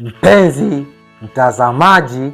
Mpenzi mtazamaji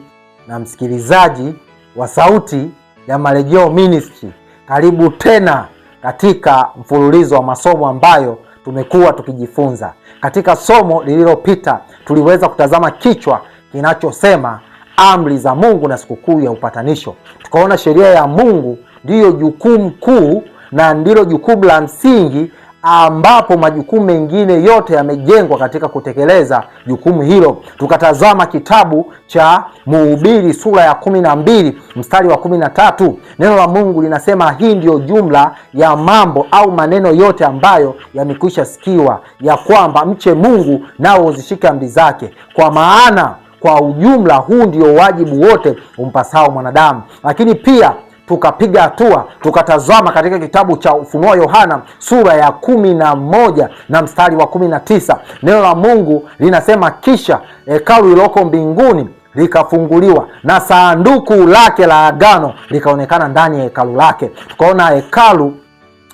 na msikilizaji wa Sauti ya Marejeo Ministry, karibu tena katika mfululizo wa masomo ambayo tumekuwa tukijifunza. Katika somo lililopita tuliweza kutazama kichwa kinachosema amri za Mungu na sikukuu ya upatanisho. Tukaona sheria ya Mungu ndiyo jukumu kuu na ndilo jukumu la msingi ambapo majukumu mengine yote yamejengwa katika kutekeleza jukumu hilo. Tukatazama kitabu cha Mhubiri sura ya 12 mstari wa 13. Neno la Mungu linasema hii ndiyo jumla ya mambo au maneno yote ambayo yamekwisha sikiwa, ya kwamba mche Mungu nao uzishike amri zake, kwa maana kwa ujumla huu ndio wajibu wote umpasao mwanadamu. Lakini pia tukapiga hatua tukatazama katika kitabu cha Ufunuo Yohana sura ya 11 na mstari wa 19. Neno la Mungu linasema, kisha hekalu iliyoko mbinguni likafunguliwa na sanduku lake la agano likaonekana ndani ya hekalu lake. Tukaona hekalu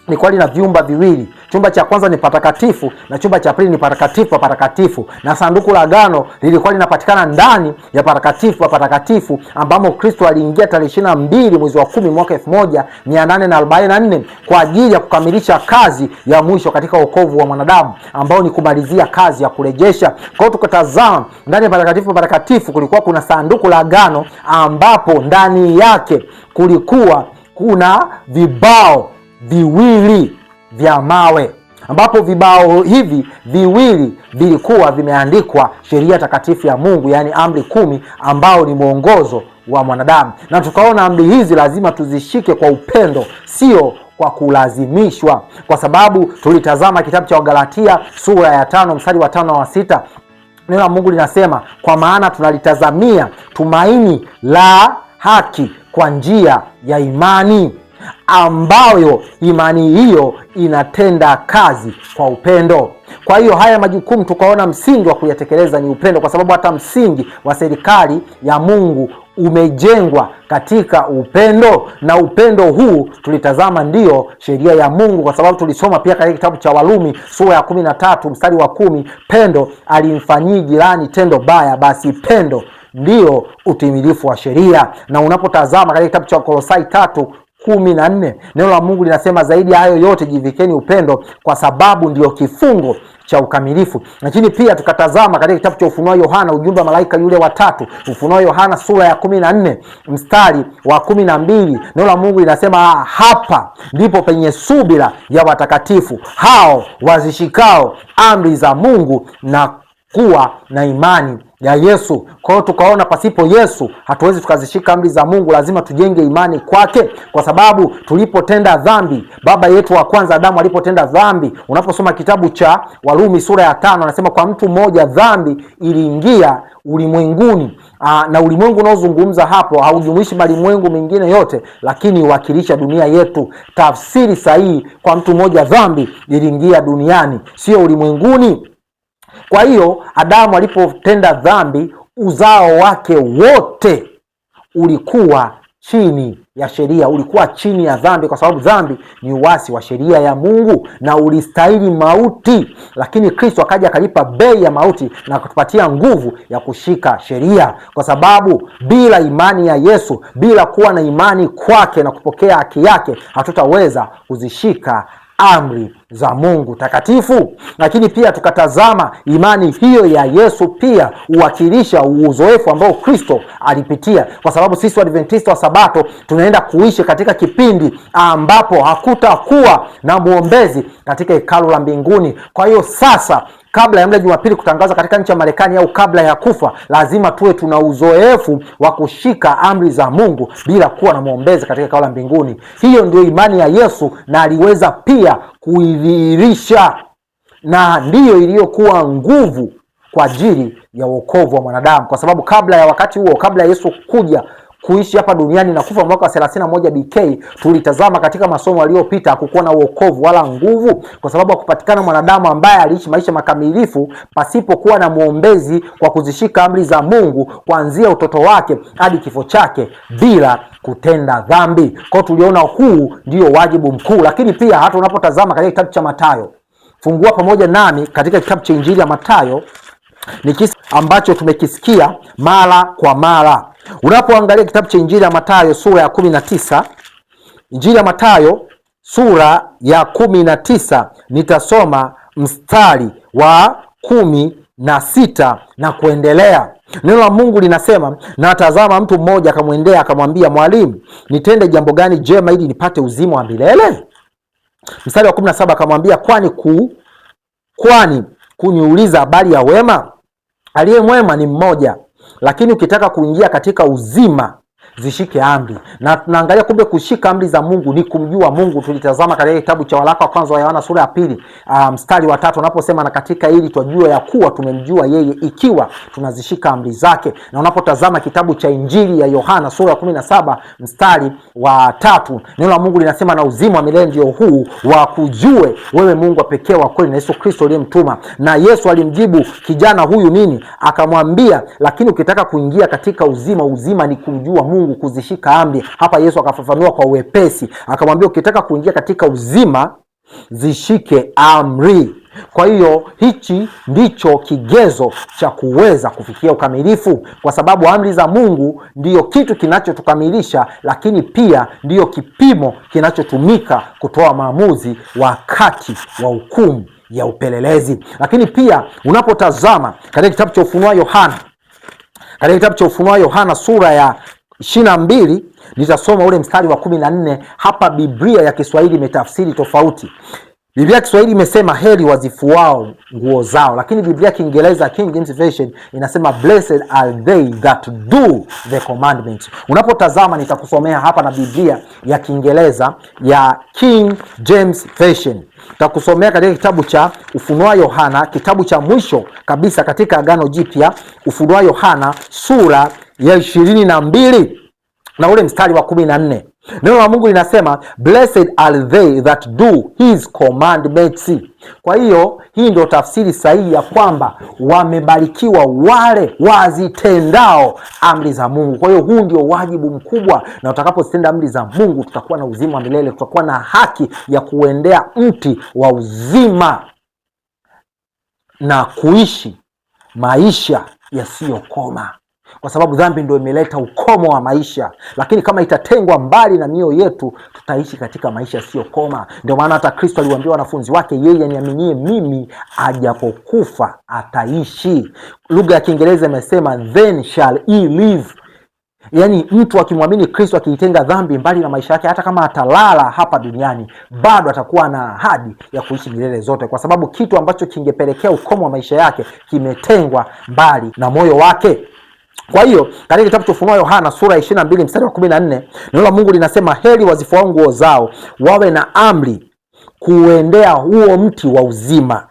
lilikuwa lina vyumba viwili. Chumba cha kwanza ni patakatifu na chumba cha pili ni patakatifu pa patakatifu, na sanduku la agano lilikuwa linapatikana ndani ya patakatifu pa patakatifu, ambamo Kristo aliingia tarehe 22 mwezi wa 10 mwaka 1844 kwa ajili ya kukamilisha kazi ya mwisho katika wokovu wa mwanadamu, ambao ni kumalizia kazi ya kurejesha. Kwa hiyo tukatazama ndani ya patakatifu pa patakatifu kulikuwa kuna sanduku la agano, ambapo ndani yake kulikuwa kuna vibao viwili vya mawe, ambapo vibao hivi viwili vilikuwa vimeandikwa sheria takatifu ya Mungu, yaani amri 10, ambao ni mwongozo wa mwanadamu. Na tukaona amri hizi lazima tuzishike kwa upendo, sio kwa kulazimishwa, kwa sababu tulitazama kitabu cha Wagalatia sura ya 5 mstari wa 5 na wa 6. Neno la Mungu linasema, kwa maana tunalitazamia tumaini la haki kwa njia ya imani, ambayo imani hiyo inatenda kazi kwa upendo. Kwa hiyo haya majukumu tukaona msingi wa kuyatekeleza ni upendo, kwa sababu hata msingi wa serikali ya Mungu umejengwa katika upendo, na upendo huu tulitazama ndiyo sheria ya Mungu, kwa sababu tulisoma pia katika kitabu cha Warumi sura ya 13 mstari wa 10, pendo alimfanyii jirani tendo baya, basi pendo ndiyo utimilifu wa sheria. Na unapotazama katika kitabu cha Kolosai 3:14, neno la Mungu linasema zaidi ya hayo yote jivikeni upendo, kwa sababu ndiyo kifungo cha ukamilifu. Lakini pia tukatazama katika kitabu cha Ufunuo Yohana, ujumbe wa malaika yule wa tatu, Ufunuo Yohana sura ya 14 mstari wa 12, neno la Mungu linasema hapa ndipo penye subira ya watakatifu hao wazishikao amri za Mungu na kuwa na imani ya Yesu. Kwa hiyo tukaona pasipo Yesu hatuwezi tukazishika amri za Mungu, lazima tujenge imani kwake, kwa sababu tulipotenda dhambi, baba yetu wa kwanza Adamu alipotenda dhambi, unaposoma kitabu cha Warumi sura ya 5, anasema kwa mtu mmoja dhambi iliingia ulimwenguni. Na ulimwengu unaozungumza hapo haujumuishi malimwengu mengine yote, lakini huwakilisha dunia yetu. Tafsiri sahihi, kwa mtu mmoja dhambi iliingia duniani, sio ulimwenguni. Kwa hiyo Adamu alipotenda dhambi, uzao wake wote ulikuwa chini ya sheria, ulikuwa chini ya dhambi, kwa sababu dhambi ni uasi wa sheria ya Mungu na ulistahili mauti. Lakini Kristo akaja akalipa bei ya mauti na kutupatia nguvu ya kushika sheria, kwa sababu bila imani ya Yesu, bila kuwa na imani kwake na kupokea haki yake, hatutaweza kuzishika amri za Mungu takatifu. Lakini pia tukatazama imani hiyo ya Yesu pia huwakilisha uzoefu ambao Kristo alipitia, kwa sababu sisi Waadventista wa Sabato tunaenda kuishi katika kipindi ambapo hakutakuwa na mwombezi katika hekalu la mbinguni. Kwa hiyo sasa, kabla ya muda Jumapili kutangaza katika nchi ya Marekani au kabla ya kufa, lazima tuwe tuna uzoefu wa kushika amri za Mungu bila kuwa na mwombezi katika hekalu la mbinguni. Hiyo ndio imani ya Yesu, na aliweza pia kuidhihirisha, na ndiyo iliyokuwa nguvu kwa ajili ya wokovu wa mwanadamu, kwa sababu kabla ya wakati huo, kabla ya Yesu kuja kuishi hapa duniani na kufa mwaka wa 31 BK, tulitazama katika masomo yaliyopita, hakukuwa na wokovu wala nguvu, kwa sababu hakupatikana mwanadamu ambaye aliishi maisha makamilifu pasipokuwa na mwombezi kwa kuzishika amri za Mungu kuanzia utoto wake hadi kifo chake bila kutenda dhambi. Kwa hiyo tuliona huu ndio wajibu mkuu. Lakini pia hata unapotazama katika kitabu cha Mathayo, fungua pamoja nami katika kitabu cha Injili ya Mathayo Ni kisa ambacho tumekisikia mara kwa mara. Unapoangalia kitabu cha Injili ya Mathayo sura ya 19, Injili ya Mathayo sura ya 19, nitasoma mstari wa 16 na kuendelea. Neno la Mungu linasema, na tazama, mtu mmoja akamwendea akamwambia, Mwalimu, nitende jambo gani jema ili nipate uzima wa milele? Mstari wa 17 akamwambia, kwani kuniuliza habari ya wema? Aliye mwema ni mmoja, lakini ukitaka kuingia katika uzima zishike amri. Na tunaangalia kumbe kushika amri za Mungu ni kumjua Mungu. Tulitazama katika kitabu cha waraka wa kwanza wa Yohana sura ya 2, mstari wa 3, unaposema na katika hili twajua ya kuwa tumemjua yeye ikiwa tunazishika amri zake. Na unapotazama kitabu cha Injili ya Yohana sura ya 17 mstari wa 3, neno la Mungu linasema na uzima wa milele ndio huu, wa kujue wewe Mungu wa pekee wa kweli na Yesu Kristo uliyemtuma. Na Yesu alimjibu kijana huyu nini? Akamwambia, lakini ukitaka kuingia katika uzima, uzima ni kumjua Mungu, kuzishika amri. Hapa Yesu akafafanua kwa uwepesi, akamwambia ukitaka kuingia katika uzima zishike amri. Kwa hiyo hichi ndicho kigezo cha kuweza kufikia ukamilifu, kwa sababu amri za Mungu ndiyo kitu kinachotukamilisha, lakini pia ndiyo kipimo kinachotumika kutoa maamuzi wakati wa hukumu ya upelelezi. Lakini pia unapotazama katika kitabu cha Ufunuo Yohana, katika kitabu cha Ufunuo Yohana sura ya 22, nitasoma ule mstari wa 14. Hapa Biblia ya Kiswahili imetafsiri tofauti. Biblia ya Kiswahili imesema heri wazifuao nguo zao, lakini Biblia ya Kiingereza King James Version inasema blessed are they that do the commandments. Unapotazama nitakusomea hapa na Biblia ya Kiingereza ya King James Version. Nitakusomea katika kitabu cha Ufunuo Yohana, kitabu cha mwisho kabisa katika Agano Jipya, Ufunuo Yohana sura ya 22 na ule mstari wa 14. Neno la Mungu linasema blessed are they that do his commandments. Kwa hiyo hii ndio tafsiri sahihi ya kwamba wamebarikiwa wale wazitendao amri za Mungu. Kwa hiyo huu ndio wajibu mkubwa, na utakapozitenda amri za Mungu tutakuwa na uzima wa milele, tutakuwa na haki ya kuendea mti wa uzima na kuishi maisha yasiyokoma, kwa sababu dhambi ndio imeleta ukomo wa maisha. Lakini kama itatengwa mbali na mioyo yetu, tutaishi katika maisha yasiyokoma. Ndio maana hata Kristo aliwaambia wanafunzi wake, yeye aniaminie mimi ajapokufa ataishi. Lugha ya Kiingereza imesema then shall he live. Yaani mtu akimwamini Kristo, akiitenga dhambi mbali na maisha yake, hata kama atalala hapa duniani bado atakuwa na ahadi ya kuishi milele zote, kwa sababu kitu ambacho kingepelekea ukomo wa maisha yake kimetengwa mbali na moyo wake. Kwa hiyo katika kitabu cha Ufunuo Yohana sura ya 22 mstari wa 14, neno la Mungu linasema heri wazifuao nguo zao, wawe na amri kuendea huo mti wa uzima.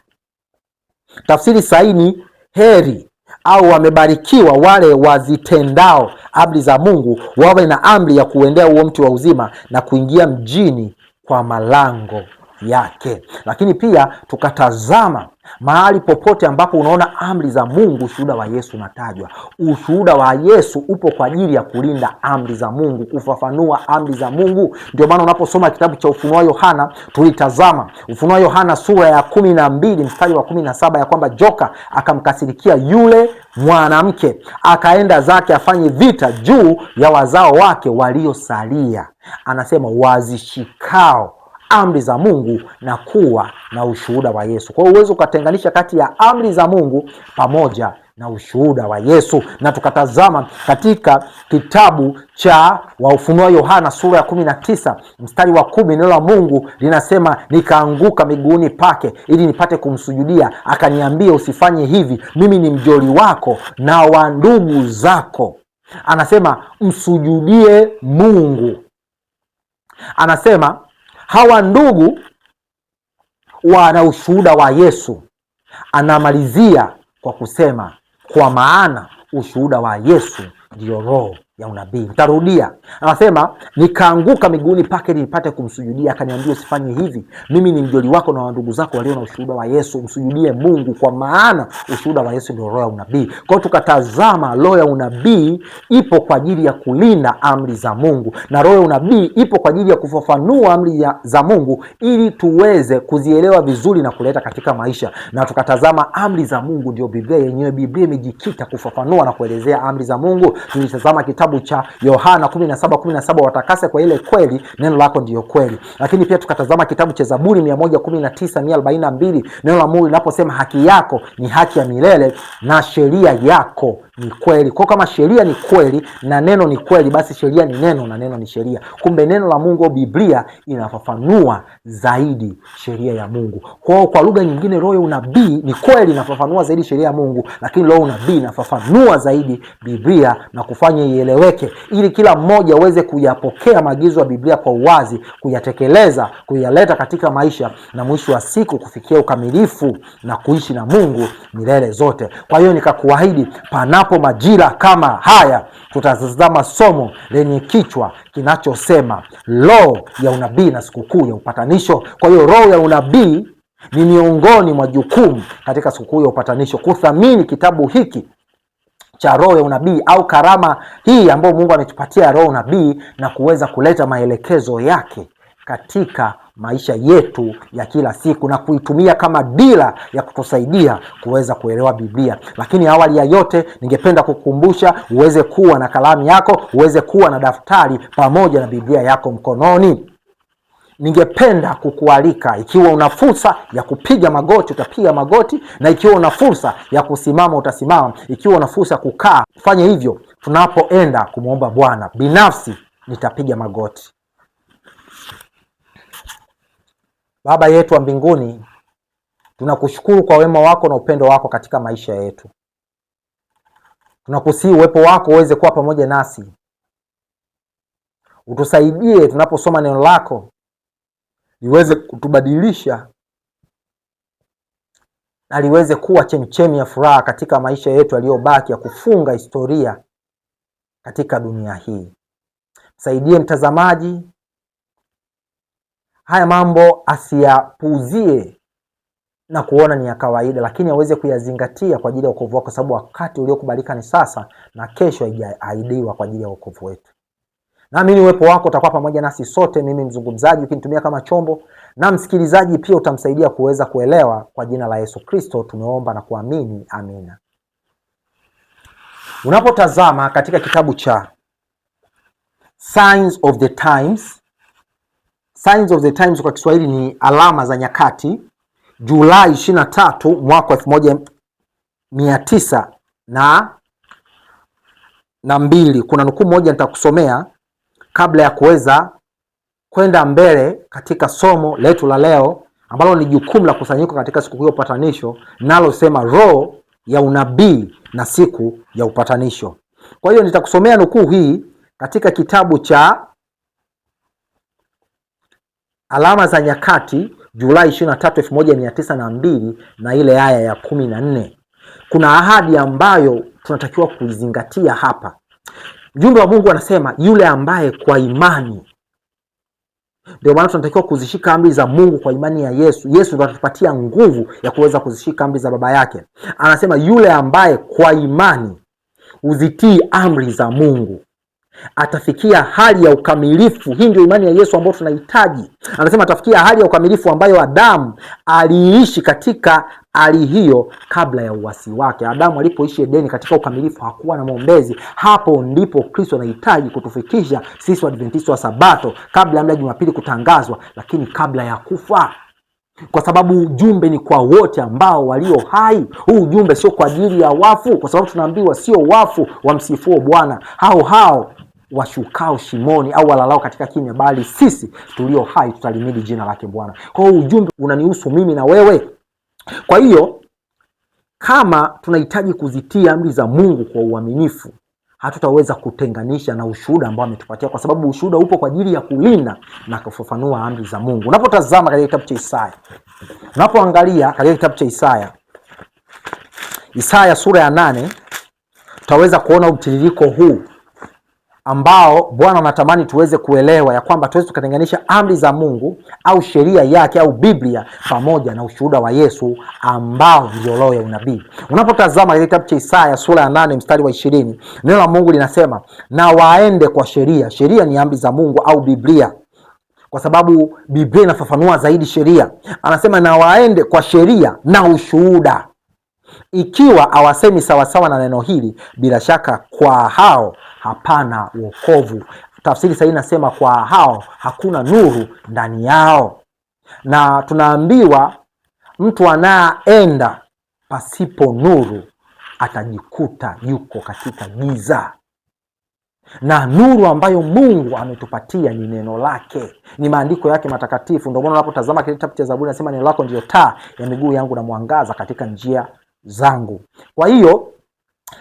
Tafsiri sahihi, heri au wamebarikiwa wale wazitendao amri za Mungu, wawe na amri ya kuendea huo mti wa uzima na kuingia mjini kwa malango yake. Lakini pia tukatazama mahali popote ambapo unaona amri za Mungu, ushuhuda wa Yesu unatajwa. Ushuhuda wa Yesu upo kwa ajili ya kulinda amri za Mungu, kufafanua amri za Mungu. Ndio maana unaposoma kitabu cha Ufunuo Yohana, tulitazama Ufunuo Yohana sura ya 12 mstari wa 17, ya kwamba joka akamkasirikia yule mwanamke, akaenda zake afanye vita juu ya wazao wake waliosalia, anasema wazishikao amri za Mungu na kuwa na ushuhuda wa Yesu. Kwa hiyo huwezi ukatenganisha kati ya amri za Mungu pamoja na ushuhuda wa Yesu. Na tukatazama katika kitabu cha Ufunuo Yohana sura ya 19 mstari wa 10, neno la Mungu linasema nikaanguka miguuni pake ili nipate kumsujudia, akaniambia usifanye hivi, mimi ni mjoli wako na wa ndugu zako. Anasema msujudie Mungu. Anasema hawa ndugu wana ushuhuda wa Yesu. Anamalizia kwa kusema kwa maana ushuhuda wa Yesu ndiyo roho ya unabii. Nitarudia, anasema nikaanguka miguuni pake ili nipate kumsujudia. Akaniambia, usifanye hivi, mimi ni mjoli wako na wa ndugu zako walio na ushuhuda wa Yesu, msujudie Mungu, kwa maana ushuhuda wa Yesu ndio roho ya unabii. Kwa hiyo tukatazama, roho ya unabii ipo kwa ajili ya kulinda amri za Mungu, na roho ya unabii ipo kwa ajili ya kufafanua amri za Mungu ili tuweze kuzielewa vizuri na kuleta katika maisha. Na tukatazama amri za Mungu ndio Biblia yenyewe. Biblia imejikita kufafanua na kuelezea amri za Mungu. Tulitazama kitabu cha Yohana 17:17, watakase kwa ile kweli, neno lako ndiyo kweli. Lakini pia tukatazama kitabu cha Zaburi 119 142, neno la Mungu linaposema haki yako ni haki ya milele na sheria yako ni kweli. Kwa kama sheria ni kweli na neno ni kweli, basi sheria ni neno na neno ni sheria. Kumbe neno la Mungu au Biblia inafafanua zaidi sheria ya Mungu. Kwa kwa lugha nyingine, roho ya unabii ni kweli inafafanua zaidi sheria ya Mungu, lakini roho ya unabii inafafanua zaidi Biblia na kufanya ieleweke, ili kila mmoja aweze kuyapokea maagizo ya Biblia kwa uwazi, kuyatekeleza, kuyaleta katika maisha na mwisho wa siku kufikia ukamilifu na kuishi na Mungu milele zote. Kwa hiyo nikakuahidi, panapo majira kama haya tutatazama somo lenye kichwa kinachosema roho ya unabii na sikukuu ya upatanisho. Kwa hiyo roho ya unabii ni miongoni mwa jukumu katika sikukuu ya upatanisho, kuthamini kitabu hiki cha roho ya unabii au karama hii ambayo Mungu ametupatia roho unabii na kuweza kuleta maelekezo yake katika maisha yetu ya kila siku na kuitumia kama dira ya kutusaidia kuweza kuelewa Biblia. Lakini awali ya yote, ningependa kukukumbusha uweze kuwa na kalamu yako, uweze kuwa na daftari pamoja na Biblia yako mkononi. Ningependa kukualika, ikiwa una fursa ya kupiga magoti utapiga magoti, na ikiwa una fursa ya kusimama utasimama, ikiwa una fursa ya kukaa fanye hivyo. Tunapoenda kumwomba Bwana, binafsi nitapiga magoti. Baba yetu wa mbinguni, tunakushukuru kwa wema wako na upendo wako katika maisha yetu. Tunakusihi uwepo wako uweze kuwa pamoja nasi, utusaidie tunaposoma neno lako liweze kutubadilisha na liweze kuwa chemchemi ya furaha katika maisha yetu yaliyobaki ya kufunga historia katika dunia hii. Msaidie mtazamaji haya mambo asiyapuuzie na kuona ni ya kawaida, lakini aweze kuyazingatia kwa ajili ya wokovu wako, kwa sababu wakati uliokubalika ni sasa na kesho haijaahidiwa kwa ajili ya wokovu wetu. Naamini uwepo wako utakuwa pamoja nasi sote, mimi mzungumzaji ukinitumia kama chombo na msikilizaji pia utamsaidia kuweza kuelewa. Kwa jina la Yesu Kristo tumeomba na kuamini, amina. Unapotazama katika kitabu cha Signs of the Times, Signs of the Times kwa Kiswahili ni alama za nyakati, Julai 23 mwaka 1902. Kuna nukuu moja nitakusomea kabla ya kuweza kwenda mbele katika somo letu la leo ambalo ni jukumu la kusanyiko katika siku ya upatanisho, nalosema roho ya unabii na siku ya upatanisho. Kwa hiyo nitakusomea nukuu hii katika kitabu cha Alama za Nyakati, Julai 23, 1902 na ile aya ya 14. Kuna ahadi ambayo tunatakiwa kuizingatia hapa. Mjumbe wa Mungu anasema yule ambaye kwa imani. Ndio maana tunatakiwa kuzishika amri za Mungu kwa imani ya Yesu. Yesu ndiye atatupatia nguvu ya kuweza kuzishika amri za Baba yake. Anasema yule ambaye kwa imani huzitii amri za Mungu atafikia hali ya ukamilifu. Hii ndio imani ya Yesu ambayo tunahitaji. Anasema atafikia hali ya ukamilifu ambayo Adamu aliishi katika hali hiyo kabla ya uasi wake. Adamu alipoishi Edeni katika ukamilifu hakuwa na mwombezi. Hapo ndipo Kristo anahitaji kutufikisha sisi Waadventista wa Sabato, kabla ya Jumapili kutangazwa, lakini kabla ya kufa, kwa sababu ujumbe ni kwa wote ambao walio hai. Huu ujumbe sio kwa ajili ya wafu, kwa sababu tunaambiwa sio wafu wamsifuo Bwana, hao hao washukao shimoni au walalao katika kimya, bali sisi tulio hai tutalimidi jina lake Bwana. Kwa hiyo ujumbe unanihusu mimi na wewe. Kwa hiyo kama tunahitaji kuzitii amri za Mungu kwa uaminifu, hatutaweza kutenganisha na ushuhuda ambao ametupatia, kwa sababu ushuhuda upo kwa ajili ya kulinda na kufafanua amri za Mungu. Unapotazama katika kitabu cha Isaya, unapoangalia katika kitabu cha Isaya, Isaya sura ya 8, utaweza kuona mtiririko huu ambao Bwana anatamani tuweze kuelewa ya kwamba tuweze tukatenganisha amri za Mungu au sheria yake au Biblia pamoja na ushuhuda wa Yesu ambao ndio roho ya unabii. Unapotazama ile kitabu cha Isaya sura ya 8 mstari wa 20, neno la Mungu linasema na waende kwa sheria. Sheria ni amri za Mungu au Biblia, kwa sababu Biblia inafafanua zaidi sheria. Anasema na waende kwa sheria na ushuhuda. Ikiwa hawasemi sawasawa na neno hili, bila shaka kwa hao hapana wokovu. Tafsiri sahihi inasema kwa hao hakuna nuru ndani yao, na tunaambiwa mtu anayeenda pasipo nuru atajikuta yuko katika giza, na nuru ambayo Mungu ametupatia ni neno lake, ni maandiko yake matakatifu. Ndio maana unapotazama kile kitabu cha Zaburi nasema neno lako ndiyo taa ya miguu yangu na mwangaza katika njia zangu. Kwa hiyo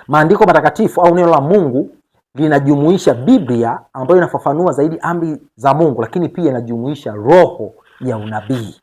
maandiko matakatifu au neno la Mungu linajumuisha Biblia ambayo inafafanua zaidi amri za Mungu, lakini pia inajumuisha roho ya unabii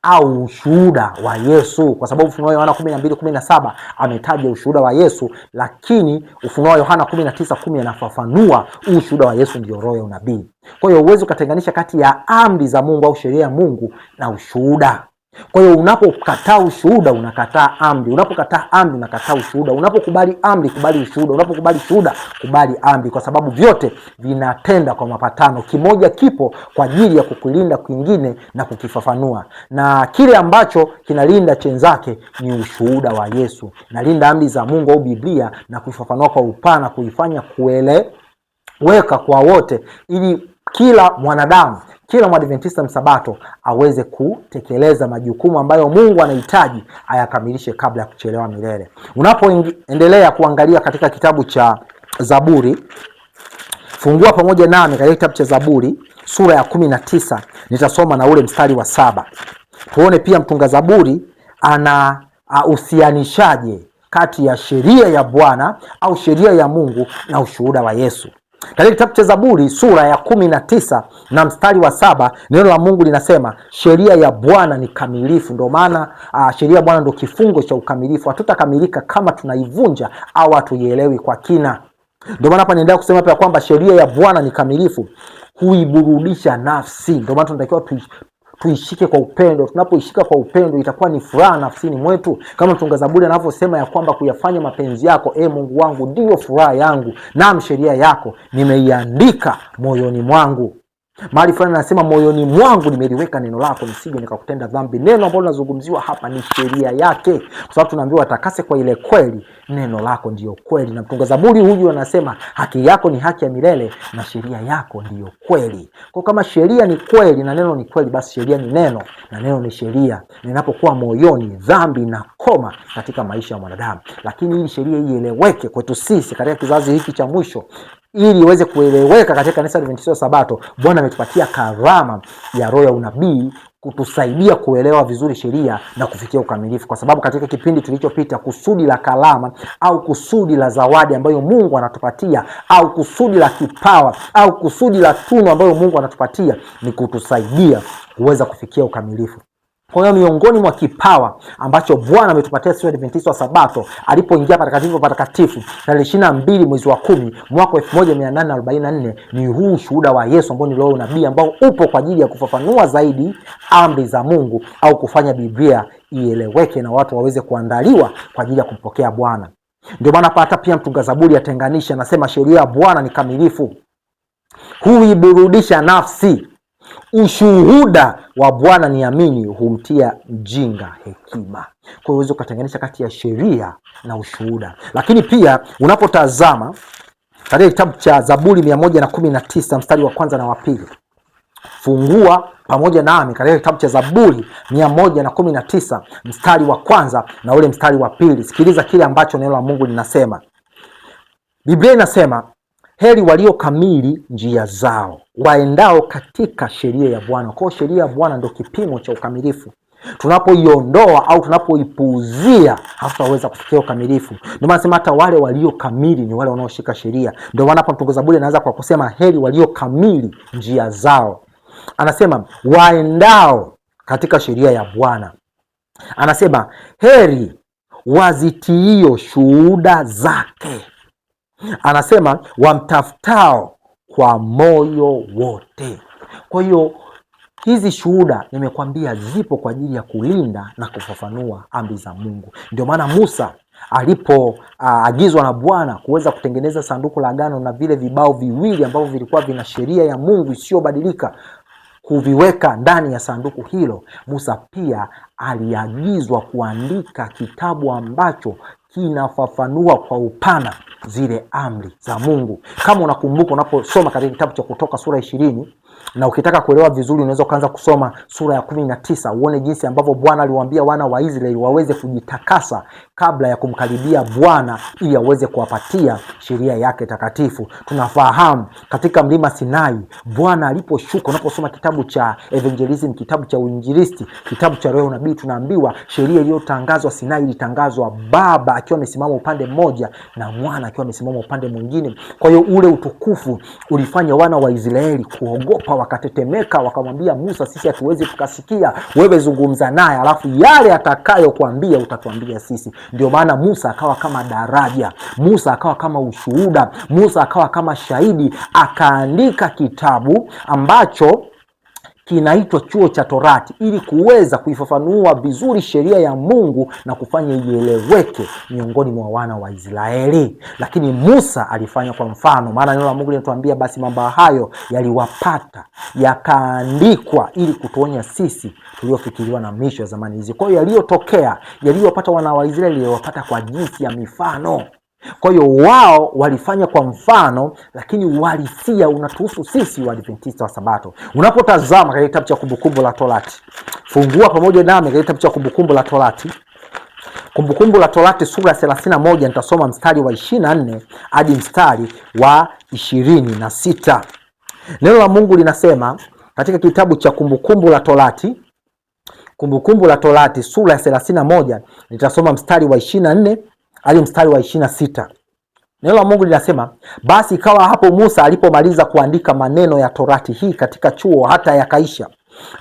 au ushuhuda wa Yesu, kwa sababu Ufunuo Yohana 12:17 ametaja ushuhuda wa Yesu, lakini Ufunuo Yohana 19:10 anafafanua ushuhuda wa Yesu ndio roho ya unabii. Kwa hiyo huwezi ukatenganisha kati ya amri za Mungu au sheria ya Mungu na ushuhuda. Kwa hiyo unapokataa ushuhuda unakataa amri, unapokataa amri unakataa ushuhuda, unapokubali amri kubali ushuhuda, unapokubali ushuhuda kubali amri, kwa sababu vyote vinatenda kwa mapatano. Kimoja kipo kwa ajili ya kukulinda kwingine na kukifafanua, na kile ambacho kinalinda chenzake ni ushuhuda wa Yesu. Nalinda amri za Mungu au Biblia na kuifafanua kwa upana, kuifanya kueleweka kwa wote, ili kila mwanadamu, kila Mwadventista msabato aweze kutekeleza majukumu ambayo Mungu anahitaji ayakamilishe kabla ya kuchelewa milele. Unapoendelea kuangalia katika kitabu cha Zaburi, fungua pamoja nami katika kitabu cha Zaburi sura ya 19, nitasoma na ule mstari wa 7. Tuone pia mtunga Zaburi ana uhusianishaje kati ya sheria ya Bwana au sheria ya Mungu na ushuhuda wa Yesu. Katika kitabu cha Zaburi sura ya 19 na mstari wa 7, neno la Mungu linasema sheria ya Bwana ni kamilifu. Ndio maana sheria ya Bwana ndio kifungo cha ukamilifu. Hatutakamilika kama tunaivunja au hatuielewi kwa kina. Ndio maana hapa naendelea kusema pia kwamba sheria ya Bwana ni kamilifu, huiburudisha nafsi. Ndio maana tunatakiwa tuishike kwa upendo. Tunapoishika kwa upendo itakuwa ni furaha nafsini mwetu, kama mtunga Zaburi anavyosema ya kwamba kuyafanya mapenzi yako, e Mungu wangu, ndiyo furaha yangu, naam sheria yako nimeiandika moyoni mwangu. Mahali fulani anasema moyoni mwangu nimeliweka neno lako, nisije nikakutenda dhambi. Neno ambalo linazungumziwa hapa ni sheria yake, kwa sababu tunaambiwa atakase kwa ile kweli, neno lako ndiyo kweli. Na mtunga Zaburi huyu anasema haki yako ni haki ya milele na sheria yako ndiyo kweli. Kwa kama sheria ni kweli na neno ni kweli, basi sheria ni neno na neno ni sheria. Ninapokuwa moyoni, dhambi na koma katika maisha ya mwanadamu. Lakini ili sheria ieleweke kwetu sisi katika kizazi hiki cha mwisho, ili iweze kueleweka katika kanisa la Adventista wa Sabato, Bwana ametupatia karama ya roho ya unabii kutusaidia kuelewa vizuri sheria na kufikia ukamilifu, kwa sababu katika kipindi tulichopita, kusudi la karama au kusudi la zawadi ambayo Mungu anatupatia au kusudi la kipawa au kusudi la tunu ambayo Mungu anatupatia ni kutusaidia kuweza kufikia ukamilifu. Kwa hiyo miongoni mwa kipawa ambacho Bwana ametupatia sisi Waadventista wa Sabato alipoingia patakatifu patakatifu tarehe 22 mwezi wa 10 mwaka 1844 ni huu ushuhuda wa Yesu ambao ni roho unabii ambao upo kwa ajili ya kufafanua zaidi amri za Mungu au kufanya Biblia ieleweke na watu waweze kuandaliwa kwa ajili ya kumpokea Bwana. Ndio maana hata pia mtunga Zaburi atenganisha, anasema sheria ya Bwana ni kamilifu, huiburudisha nafsi. Ushuhuda wa Bwana ni amini, humtia mjinga hekima. Kwa hiyo uweze ukatenganisha kati ya sheria na ushuhuda. Lakini pia unapotazama katika kitabu cha Zaburi 119 mstari wa kwanza na wa pili, fungua pamoja nami katika kitabu cha Zaburi 119 mstari wa kwanza na ule mstari wa pili. Sikiliza kile ambacho neno la Mungu linasema. Biblia inasema heri walio kamili njia zao, waendao katika sheria ya Bwana. Kwa hiyo sheria ya Bwana ndio kipimo cha ukamilifu. Tunapoiondoa au tunapoipuuzia hatutaweza kufikia ukamilifu. Ndio maana nasema hata wale walio kamili ni wale wanaoshika sheria. Ndio maana hapa mtunga Zaburi anaanza kwa kusema heri walio kamili njia zao, anasema waendao katika sheria ya Bwana, anasema heri wazitiio shuhuda zake. Anasema wamtafutao kwa moyo wote. Kwa hiyo hizi shuhuda nimekwambia zipo kwa ajili ya kulinda na kufafanua amri za Mungu. Ndio maana Musa alipoagizwa na Bwana kuweza kutengeneza sanduku la agano na vile vibao viwili ambavyo vilikuwa vina sheria ya Mungu isiyobadilika kuviweka ndani ya sanduku hilo, Musa pia aliagizwa kuandika kitabu ambacho kinafafanua kwa upana zile amri za Mungu. Kama unakumbuka, unaposoma katika kitabu cha Kutoka sura 20 na ukitaka kuelewa vizuri unaweza ukaanza kusoma sura ya 19 uone jinsi ambavyo Bwana aliwaambia wana wa Israeli waweze kujitakasa kabla ya kumkaribia Bwana ili aweze kuwapatia sheria yake takatifu. Tunafahamu katika mlima Sinai Bwana aliposhuka, unaposoma kitabu cha Evangelism, kitabu cha Uinjilisti, kitabu cha Roho Nabii, tunaambiwa sheria iliyotangazwa Sinai ilitangazwa Baba akiwa amesimama upande mmoja na Mwana akiwa amesimama upande mwingine. Kwa hiyo ule utukufu ulifanya wana wa Israeli kuogopa, wakatetemeka, wakamwambia Musa, sisi hatuwezi tukasikia, wewe zungumza naye, alafu yale atakayokuambia utatuambia sisi. Ndio maana Musa akawa kama daraja, Musa akawa kama ushuhuda, Musa akawa kama shahidi, akaandika kitabu ambacho kinaitwa Chuo cha Torati ili kuweza kuifafanua vizuri sheria ya Mungu na kufanya ieleweke miongoni mwa wana wa Israeli. Lakini Musa alifanya kwa mfano, maana neno la Mungu linatuambia basi mambo hayo yaliwapata yakaandikwa ili kutuonya sisi tuliofikiriwa na misho ya zamani hizi. Kwa hiyo yaliyotokea, yaliyowapata wana wa Israeli yaliwapata kwa jinsi ya mifano. Kwa hiyo wao walifanya kwa mfano, lakini uhalisia unatuhusu sisi Waadventista wa Sabato. Unapotazama katika kitabu cha Kumbukumbu la Torati, fungua pamoja nami katika kitabu cha Kumbukumbu la Torati, Kumbukumbu la Torati sura ya 31, nitasoma mstari wa 24 hadi mstari wa 26. Neno la Mungu linasema katika kitabu cha Kumbukumbu la Torati, Kumbukumbu la Torati sura ya 31, nitasoma mstari wa 24 hadi mstari wa 26. Neno la Mungu linasema, basi ikawa hapo Musa alipomaliza kuandika maneno ya Torati hii katika chuo hata yakaisha,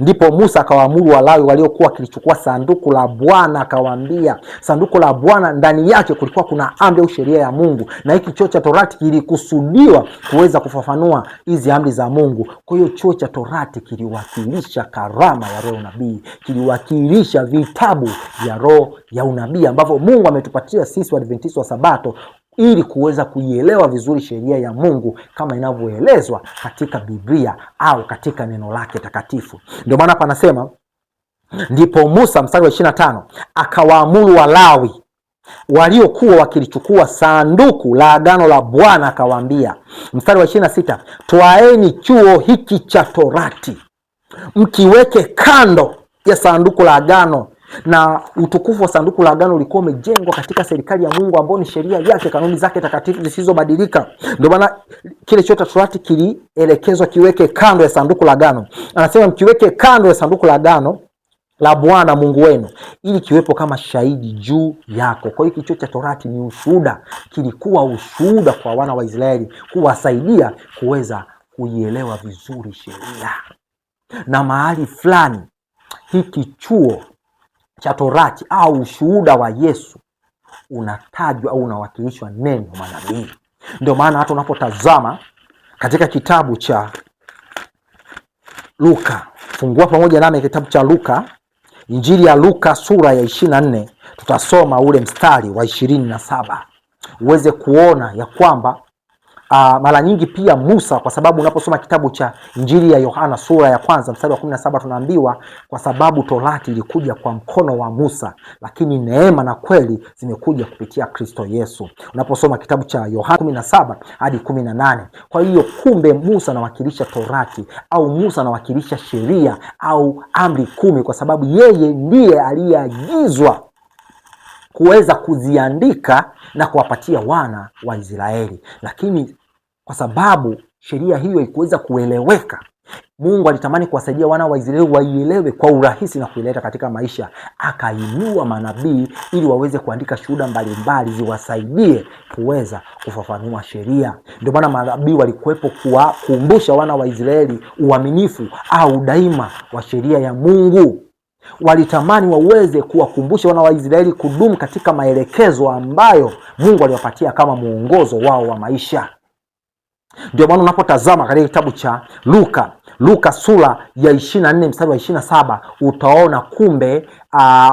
ndipo Musa akawaamuru Walawi waliokuwa wakilichukua sanduku la Bwana, akawaambia, sanduku la Bwana ndani yake kulikuwa kuna amri au sheria ya Mungu, na hiki chuo cha Torati kilikusudiwa kuweza kufafanua hizi amri za Mungu. Kwa hiyo chuo cha Torati kiliwakilisha karama ya roho nabii, kiliwakilisha vitabu vya roho ya unabii ambavyo Mungu ametupatia sisi Waadventista wa Sabato ili kuweza kuielewa vizuri sheria ya Mungu kama inavyoelezwa katika Biblia au katika neno lake takatifu. Ndio maana hapa anasema ndipo Musa, mstari wa 25, akawaamuru Walawi waliokuwa wakilichukua sanduku la agano la Bwana, akawaambia, mstari wa 26, twaeni chuo hiki cha Torati mkiweke kando ya sanduku la agano na utukufu wa sanduku la agano ulikuwa umejengwa katika serikali ya Mungu ambayo ni sheria yake, kanuni zake takatifu zisizobadilika. Ndio maana kile chuo cha Torati kilielekezwa kiweke kando ya sanduku la agano. Anasema mkiweke kando ya sanduku la agano la Bwana Mungu wenu ili kiwepo kama shahidi juu yako. Kwa hiyo kichuo cha Torati ni ushuhuda, kilikuwa ushuhuda kwa wana wa Israeli kuwasaidia kuweza kuielewa vizuri sheria. Na mahali fulani hiki chuo cha Torati au ushuhuda wa Yesu unatajwa au unawakilishwa neno manabii. Ndio maana hata unapotazama katika kitabu cha Luka, fungua pamoja nami kitabu cha Luka, Injili ya Luka sura ya 24, tutasoma ule mstari wa 27 uweze kuona ya kwamba mara nyingi pia Musa, kwa sababu unaposoma kitabu cha Injili ya Yohana sura ya kwanza mstari wa 17 tunaambiwa kwa sababu torati ilikuja kwa mkono wa Musa, lakini neema na kweli zimekuja kupitia Kristo Yesu. Unaposoma kitabu cha Yohana 17 hadi 18. Kwa hiyo kumbe Musa anawakilisha torati au Musa anawakilisha sheria au amri kumi, kwa sababu yeye ndiye aliyeagizwa kuweza kuziandika na kuwapatia wana wa Israeli, lakini kwa sababu sheria hiyo ikuweza kueleweka, Mungu alitamani kuwasaidia wana wa Israeli waielewe kwa urahisi na kuileta katika maisha. Akainua manabii ili waweze kuandika shuhuda mbalimbali ziwasaidie kuweza kufafanua sheria. Ndio maana manabii walikuwepo kuwakumbusha wana wa Israeli uaminifu au daima wa sheria ya Mungu. Walitamani waweze kuwakumbusha wana wa Israeli kudumu katika maelekezo ambayo Mungu aliwapatia kama muongozo wao wa maisha. Ndio maana unapotazama katika kitabu cha Luka, Luka sura ya 24 mstari wa 27 utaona kumbe,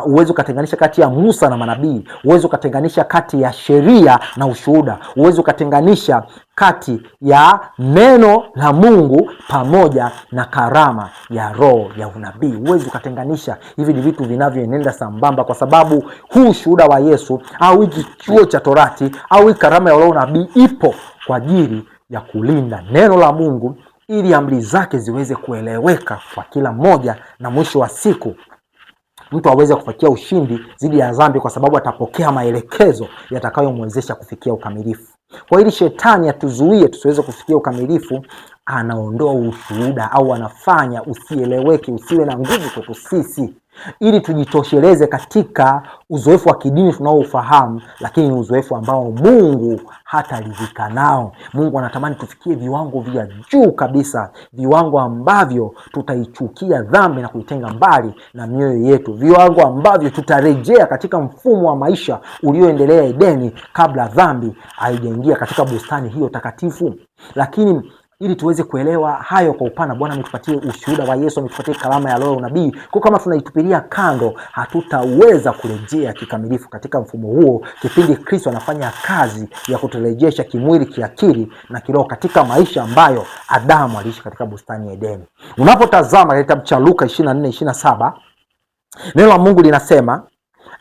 uweze ukatenganisha kati ya Musa na manabii, uweze ukatenganisha kati ya sheria na ushuhuda, uweze ukatenganisha kati ya neno la Mungu pamoja na karama ya roho ya unabii. Uweze ukatenganisha. Hivi ni vitu vinavyoenenda sambamba, kwa sababu huu ushuhuda wa Yesu au hiki chuo cha Torati au hii karama ya roho unabii ipo kwa ajili ya kulinda neno la Mungu ili amri zake ziweze kueleweka kwa kila mmoja, na mwisho wa siku mtu aweze kufikia ushindi dhidi ya dhambi, kwa sababu atapokea maelekezo yatakayomwezesha kufikia ukamilifu. Kwa ili shetani atuzuie tusiweze kufikia ukamilifu, anaondoa ushuhuda au anafanya usieleweke, usiwe na nguvu kwetu sisi, ili tujitosheleze katika uzoefu wa kidini tunaoufahamu, lakini ni uzoefu ambao Mungu hataridhika nao. Mungu anatamani tufikie viwango vya juu kabisa, viwango ambavyo tutaichukia dhambi na kuitenga mbali na mioyo yetu, viwango ambavyo tutarejea katika mfumo wa maisha ulioendelea Edeni kabla dhambi haijaingia katika bustani hiyo takatifu. Lakini ili tuweze kuelewa hayo kwa upana, Bwana ametupatie ushuhuda wa Yesu, ametupatia karama ya roho unabii. Kwa kama tunaitupilia kando, hatutaweza kurejea kikamilifu katika mfumo huo, kipindi Kristo anafanya kazi ya kuturejesha kimwili, kiakili na kiroho katika maisha ambayo Adamu aliishi katika bustani ya Edeni. Unapotazama katika kitabu cha Luka 24:27, neno la Mungu linasema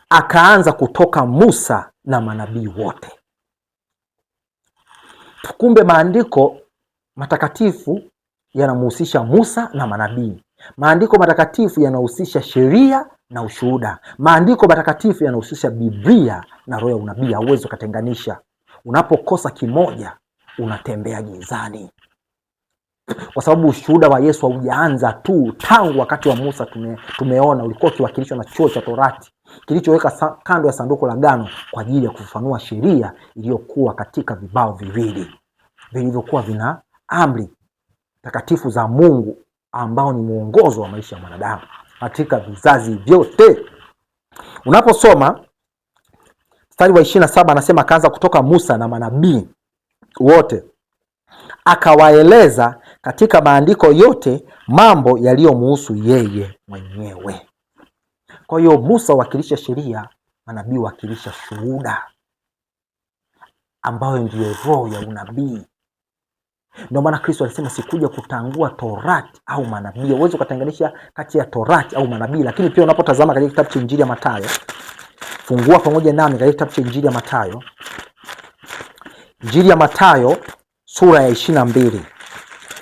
akaanza kutoka Musa na manabii wote. Kumbe maandiko matakatifu yanamhusisha Musa na manabii. Maandiko matakatifu yanahusisha sheria na ushuhuda. Maandiko matakatifu yanahusisha Biblia na roho ya unabii. Hauwezi ukatenganisha. Unapokosa kimoja, unatembea gizani, kwa sababu ushuhuda wa Yesu haujaanza tu tangu wakati wa Musa. Tumeona ulikuwa ukiwakilishwa na chuo cha Torati kilichoweka kando ya sanduku la agano kwa ajili ya kufafanua sheria iliyokuwa katika vibao viwili vilivyokuwa vina amri takatifu za Mungu ambao ni mwongozo wa maisha ya mwanadamu katika vizazi vyote. Unaposoma mstari wa 27 anasema akaanza kutoka Musa na manabii wote, akawaeleza katika maandiko yote mambo yaliyomuhusu yeye mwenyewe. Kwa hiyo Musa wakilisha sheria, manabii wakilisha shuhuda, ambayo ndiyo roho ya unabii. Ndio maana Kristo alisema sikuja kutangua torati au manabii. Uweze ukatenganisha kati ya torati au manabii. Lakini pia unapotazama katika kitabu cha Injili ya Mathayo, fungua pamoja nami katika kitabu cha Injili ya Mathayo, Injili ya Mathayo sura ya 22.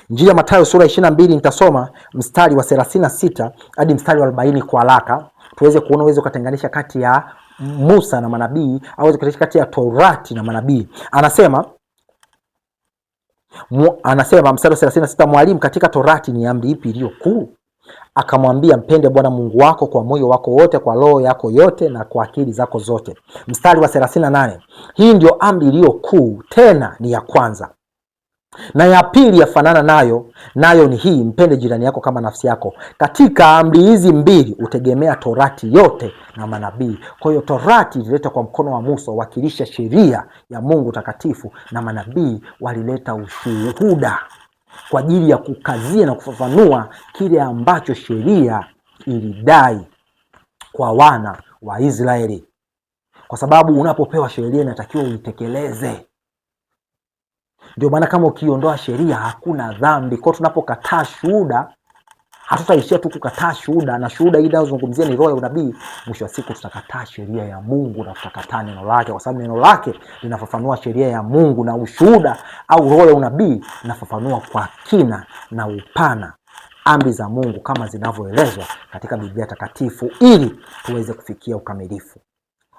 Injili ya Mathayo sura ya 22, nitasoma mstari wa 36 hadi mstari wa 40 kwa haraka, tuweze kuona, uweze ukatenganisha kati ya Musa na manabii au uweze kutenganisha kati ya torati na manabii. Anasema anasema mstari wa 36, Mwalimu, katika torati ni amri ipi iliyo kuu? Akamwambia, mpende Bwana Mungu wako kwa moyo wako wote, kwa roho yako yote, na kwa akili zako zote. Mstari wa 38, hii ndio amri iliyo kuu, tena ni ya kwanza. Na ya pili yafanana nayo, nayo ni hii, mpende jirani yako kama nafsi yako. Katika amri hizi mbili hutegemea torati yote na manabii. Kwa hiyo torati ilileta kwa mkono wa Musa, wakilisha sheria ya Mungu takatifu, na manabii walileta ushuhuda kwa ajili ya kukazia na kufafanua kile ambacho sheria ilidai kwa wana wa Israeli, kwa sababu unapopewa sheria inatakiwa uitekeleze. Ndio maana kama ukiondoa sheria hakuna dhambi. Kwa tunapokataa shuhuda, hatutaishia tu kukataa shuhuda, na shuhuda hii inayozungumzia ni roho ya unabii. Mwisho wa siku tutakataa sheria ya Mungu na tutakataa neno lake, kwa sababu neno lake linafafanua sheria ya Mungu, na ushuhuda au roho ya unabii inafafanua kwa kina na upana amri za Mungu kama zinavyoelezwa katika Biblia Takatifu, ili tuweze kufikia ukamilifu.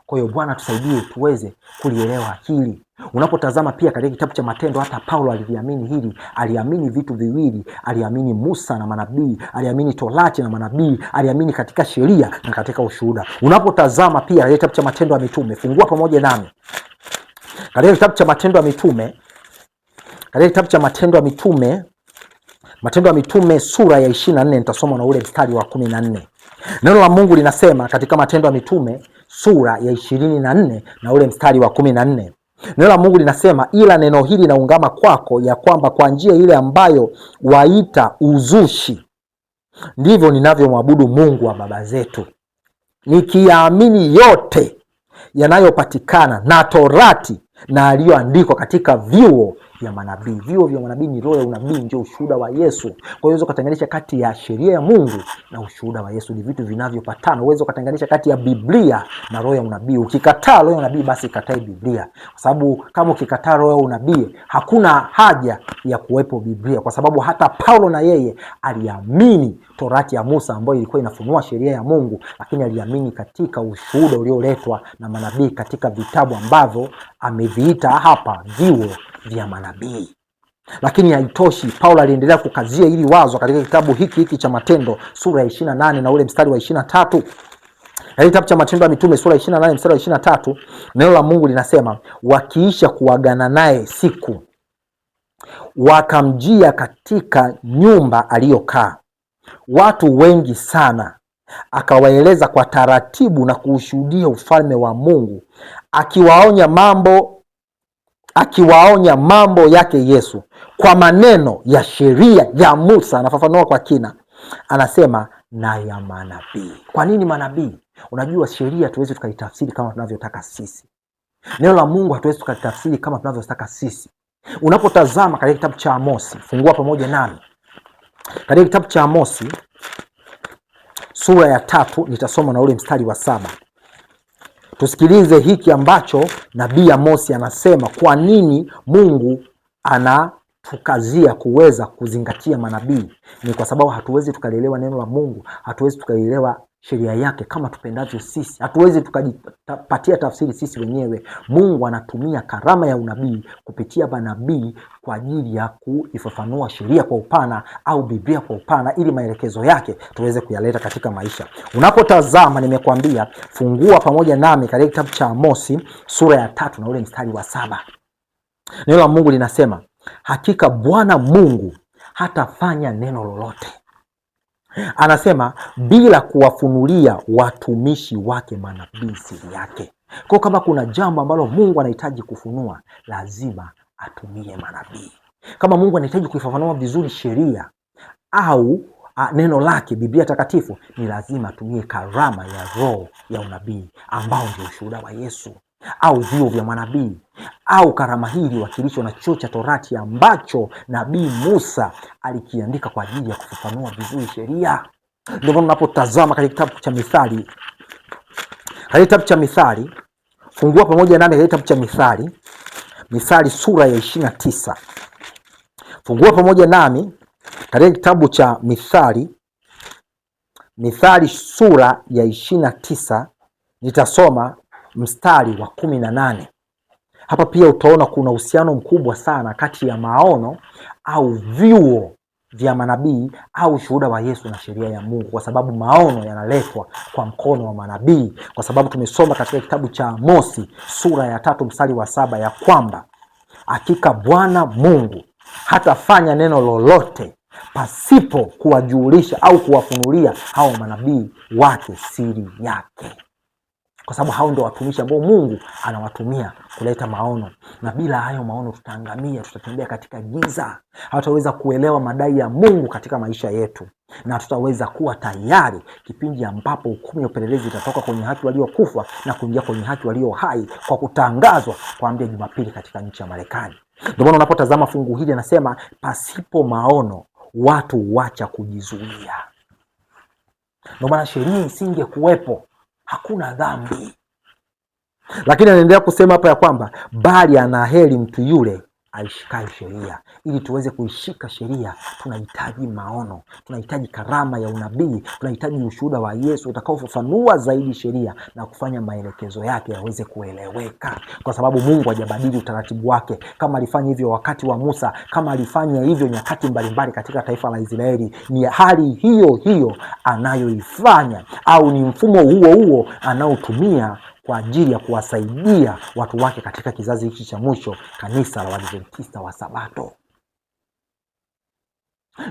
Kwa hiyo Bwana tusaidie tuweze kulielewa hili. Unapotazama pia katika kitabu cha Matendo, hata Paulo aliliamini hili. Aliamini vitu viwili, aliamini Musa na manabii, aliamini Torati na manabii, aliamini katika sheria na katika ushuhuda. Unapotazama pia katika kitabu cha Matendo ya Mitume, fungua pamoja nami katika kitabu cha Matendo ya Mitume, katika kitabu cha Matendo ya Mitume, Matendo ya Mitume sura ya 24, nitasoma na ule mstari wa 14. Neno la Mungu linasema katika Matendo ya Mitume sura ya 24 na ule mstari wa 14. Neno la Mungu linasema, ila neno hili naungama kwako, ya kwamba kwa njia ile ambayo waita uzushi, ndivyo ninavyomwabudu Mungu wa baba zetu, nikiyaamini yote yanayopatikana na Torati na aliyoandikwa katika vyuo vya manabii. Vyuo vya manabii ni roho ya unabii, ndio ushuhuda wa Yesu. Kwa hiyo unaweza kutenganisha kati ya sheria ya Mungu na ushuhuda wa Yesu, ni vitu vinavyopatana. Uweze kutenganisha kati ya Biblia na roho ya unabii. Ukikataa roho ya unabii, basi katae Biblia, kwa sababu kama ukikataa roho ya unabii, hakuna haja ya kuwepo Biblia, kwa sababu hata Paulo na yeye aliamini torati ya Musa ambayo ilikuwa inafunua sheria ya Mungu, lakini aliamini katika ushuhuda ulioletwa na manabii katika vitabu ambavyo ameviita hapa vyuo vya manabii. Lakini haitoshi, Paulo aliendelea kukazia hili wazo katika kitabu hiki hiki cha Matendo sura ya 28 na ule mstari wa 23. Katika kitabu cha Matendo ya Mitume sura ya 28 mstari wa 23, neno la Mungu linasema, wakiisha kuagana naye siku, wakamjia katika nyumba aliyokaa watu wengi sana, akawaeleza kwa taratibu na kuushuhudia ufalme wa Mungu, akiwaonya mambo yake Yesu kwa maneno ya sheria ya Musa. Anafafanua kwa kina, anasema na ya manabii. Kwa nini manabii? Unajua, sheria hatuwezi tukaitafsiri kama tunavyotaka sisi. Neno la Mungu hatuwezi tukalitafsiri kama tunavyotaka sisi. Unapotazama katika kitabu cha Amosi, fungua pamoja nami katika kitabu cha Amosi sura ya 3, nitasoma na ule mstari wa 7. Tusikilize hiki ambacho nabii Amosi anasema, kwa nini Mungu anatukazia kuweza kuzingatia manabii. Ni kwa sababu hatuwezi tukalielewa neno la Mungu, hatuwezi tukalielewa sheria yake kama tupendavyo sisi, hatuwezi tukajipatia tafsiri sisi wenyewe. Mungu anatumia karama ya unabii kupitia manabii kwa ajili ya kuifafanua sheria kwa upana au Biblia kwa upana, ili maelekezo yake tuweze kuyaleta katika maisha. Unapotazama, nimekuambia fungua pamoja nami katika kitabu cha Amosi sura ya 3 na ule mstari wa 7. Neno la Mungu linasema, hakika Bwana Mungu hatafanya neno lolote, anasema bila kuwafunulia watumishi wake manabii siri yake. Kwa kama kuna jambo ambalo Mungu anahitaji kufunua, lazima atumie manabii. Kama Mungu anahitaji kuifafanua vizuri sheria au neno lake Biblia takatifu, ni lazima atumie karama ya roho ya unabii ambao ndio ushuhuda wa Yesu, au vyuo vya manabii, au karama hii iliwakilishwa na chuo cha Torati ambacho nabii Musa alikiandika kwa ajili ya kufafanua vizuri sheria. Ndio maana unapotazama katika kitabu cha Mithali, katika kitabu cha Mithali, fungua pamoja nami katika kitabu cha Mithali, Mithali sura ya 29. Fungua pamoja nami katika kitabu cha Mithali, Mithali sura ya 29, nitasoma mstari wa 18. Hapa pia utaona kuna uhusiano mkubwa sana kati ya maono au vyuo vya manabii au ushuhuda wa Yesu na sheria ya Mungu, kwa sababu maono yanaletwa kwa mkono wa manabii, kwa sababu tumesoma katika kitabu cha Amosi sura ya 3 mstari wa 7 ya kwamba hakika Bwana Mungu hatafanya neno lolote pasipo kuwajulisha au kuwafunulia hao manabii wake siri yake, kwa sababu hao ndio watumishi ambao Mungu anawatumia kuleta maono, na bila hayo maono tutaangamia, tutatembea katika giza, hatutaweza kuelewa madai ya Mungu katika maisha yetu, na tutaweza kuwa tayari kipindi ambapo hukumu ya upelelezi itatoka kwenye haki waliokufa na kuingia kwenye haki walio hai kwa kutangazwa kwa amri ya Jumapili katika nchi ya Marekani. Ndio maana unapotazama fungu hili anasema pasipo maono watu huacha kujizuia. Ndio maana sheria isingekuwepo hakuna dhambi. Lakini anaendelea kusema hapa ya kwamba bali anaheri mtu yule aishikaye sheria. Ili tuweze kuishika sheria tunahitaji maono, tunahitaji karama ya unabii, tunahitaji ushuhuda wa Yesu utakaofafanua zaidi sheria na kufanya maelekezo yake yaweze kueleweka, kwa sababu Mungu hajabadili utaratibu wake. Kama alifanya hivyo wakati wa Musa, kama alifanya hivyo nyakati mbalimbali katika taifa la Israeli, ni hali hiyo hiyo anayoifanya, au ni mfumo huo huo anaotumia kwa ajili ya kuwasaidia watu wake katika kizazi hiki cha mwisho, kanisa la Waadventista wa Sabato.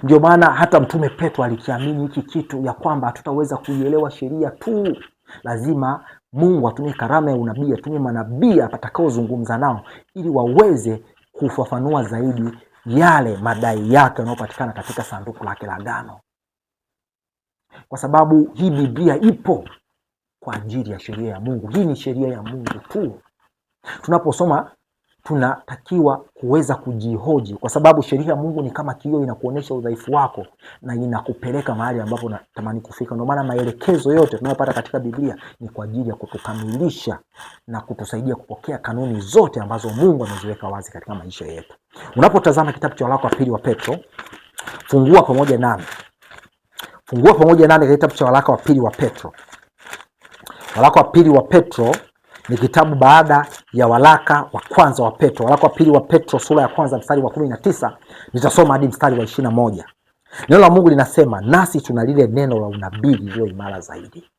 Ndio maana hata Mtume Petro alikiamini hiki kitu ya kwamba hatutaweza kuielewa sheria tu, lazima Mungu atumie karama ya unabii, atumie manabii atakaozungumza nao ili waweze kufafanua zaidi yale madai yake yanayopatikana katika sanduku lake la agano, kwa sababu hii Biblia ipo kwa ajili ya sheria ya Mungu. Hii ni sheria ya Mungu tu. Tunaposoma tunatakiwa kuweza kujihoji, kwa sababu sheria ya Mungu ni kama kioo, inakuonyesha udhaifu wako na inakupeleka mahali ambapo unatamani kufika. Ndio maana maelekezo yote tunayopata katika Biblia ni kwa ajili ya kutukamilisha na kutusaidia kupokea kanuni zote ambazo Mungu ameziweka wazi katika maisha yetu. Unapotazama kitabu cha waraka wa pili wa Petro, fungua pamoja nami, fungua pamoja nami katika kitabu cha waraka wa pili wa Petro. Waraka wa pili wa Petro ni kitabu baada ya waraka wa kwanza wa Petro. Waraka wa pili wa Petro sura ya kwanza mstari wa 19, nitasoma hadi mstari wa 21. Neno la Mungu linasema, nasi tuna lile neno la unabii lililo imara zaidi.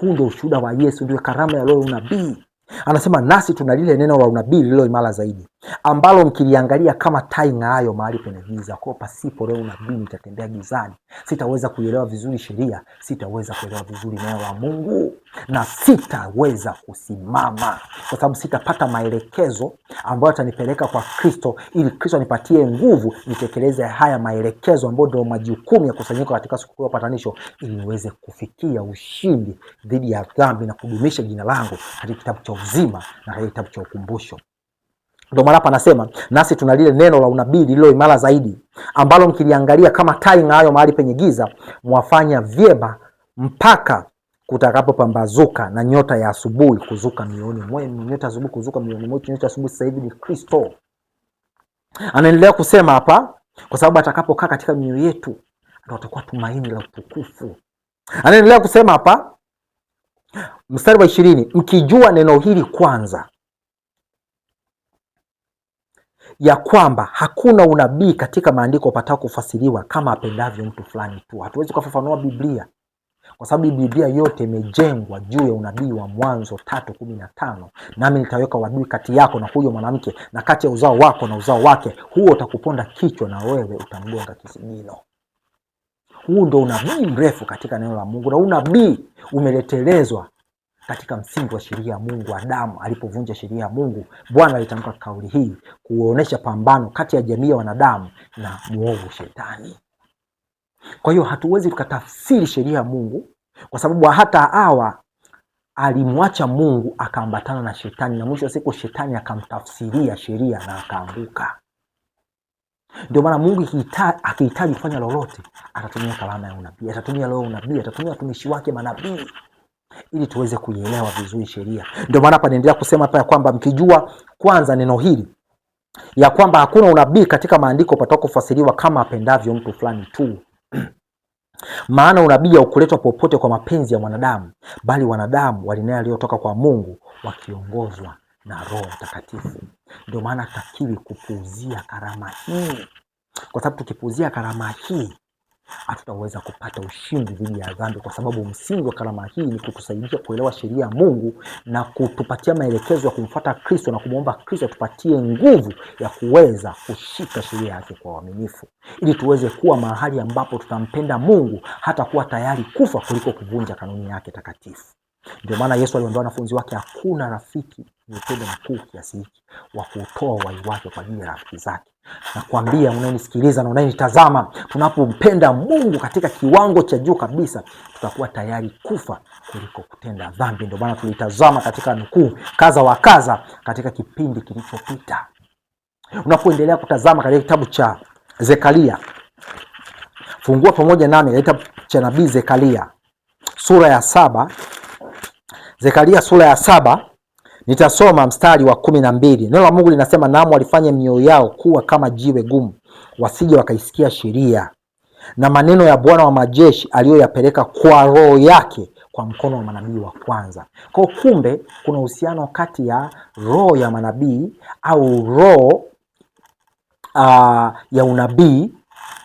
Huu ndio ushuhuda wa Yesu, ndio karama ya roho ya unabii. Anasema nasi tuna lile neno la unabii lililo imara zaidi, ambalo mkiliangalia kama taa ing'aayo mahali penye giza. Kwa pasipo roho unabii nitatembea gizani, sitaweza kuielewa vizuri sheria, sitaweza kuelewa vizuri neno la Mungu, na sitaweza kusimama, kwa sababu sitapata maelekezo ambayo atanipeleka kwa Kristo, ili Kristo anipatie nguvu nitekeleze haya maelekezo ambayo ndio majukumu ya kusanyika katika sikukuu ya upatanisho, ili niweze kufikia ushindi dhidi ya dhambi na kudumisha jina langu katika kitabu cha uzima na katika kitabu cha ukumbusho. Ndio maana hapa anasema nasi tuna lile neno la unabii lililo imara zaidi, ambalo mkiliangalia kama taa ing'aayo mahali penye giza, mwafanya vyema mpaka kutakapopambazuka na nyota ya asubuhi kuzuka mioyoni mwenu. Nyota ya asubuhi kuzuka mioyoni mwetu. Nyota ya asubuhi sasa hivi ni Kristo. Anaendelea kusema hapa, kwa sababu atakapokaa katika mioyo yetu ndio atakuwa tumaini la utukufu. Anaendelea kusema hapa mstari wa 20, mkijua neno hili kwanza, ya kwamba hakuna unabii katika maandiko upatao kufasiriwa kama apendavyo mtu fulani tu. Hatuwezi kufafanua Biblia kwa sababu Biblia yote imejengwa juu ya unabii wa Mwanzo 3:15, nami nitaweka uadui kati yako na huyo mwanamke na kati ya uzao wako na uzao wake, huo utakuponda kichwa na wewe utamgonga kisigino. Huu ndo unabii mrefu katika neno la Mungu, na unabii umeletelezwa katika msingi wa sheria ya Mungu. Adamu alipovunja sheria ya Mungu, Bwana alitamka kauli hii kuonesha pambano kati ya jamii ya wanadamu na muovu Shetani. Kwa hiyo hatuwezi tukatafsiri sheria ya Mungu, kwa sababu hata Hawa alimwacha Mungu akaambatana na Shetani, na mwisho wa siku Shetani akamtafsiria sheria na akaanguka. Ndio maana Mungu akihitaji kufanya lolote atatumia karama ya unabii, atatumia roho ya unabii, atatumia watumishi wake manabii ili tuweze kuielewa vizuri sheria. Ndio maana hapa naendelea kusema hapa ya kwamba mkijua kwanza neno hili ya kwamba hakuna unabii katika maandiko upatao kufasiriwa kama apendavyo mtu fulani tu. Maana unabii haukuletwa popote kwa mapenzi ya mwanadamu, bali wanadamu walinena yaliyotoka kwa Mungu wakiongozwa na Roho Mtakatifu. Ndio maana takiwi kupuuzia karama hii, kwa sababu tukipuuzia karama hii hatutaweza kupata ushindi dhidi ya dhambi, kwa sababu msingi wa karama hii ni kutusaidia kuelewa sheria ya Mungu na kutupatia maelekezo ya kumfuata Kristo na kumwomba Kristo atupatie nguvu ya kuweza kushika sheria yake kwa uaminifu, ili tuweze kuwa mahali ambapo tutampenda Mungu hata kuwa tayari kufa kuliko kuvunja kanuni yake takatifu. Ndio maana Yesu aliwaambia wanafunzi wake, hakuna rafiki mwenye upendo mkuu kiasi hiki wa kutoa uhai wake kwa ajili ya rafiki zake. Nakwambia unayenisikiliza na unayenitazama, tunapompenda Mungu katika kiwango cha juu kabisa, tutakuwa tayari kufa kuliko kutenda dhambi. Ndio maana tulitazama katika nukuu kadha wa kadha katika kipindi kilichopita. Unapoendelea kutazama katika kitabu cha Zekaria, fungua pamoja nami katika kitabu cha nabii Zekaria sura ya 7. Zekaria sura ya 7 nitasoma mstari wa 12. Neno la Mungu linasema, naam walifanya mioyo yao kuwa kama jiwe gumu, wasije wakaisikia sheria na maneno ya Bwana wa majeshi aliyoyapeleka kwa roho yake kwa mkono wa manabii wa kwanza. Kwa kumbe kuna uhusiano kati ya roho ya manabii au roho ya unabii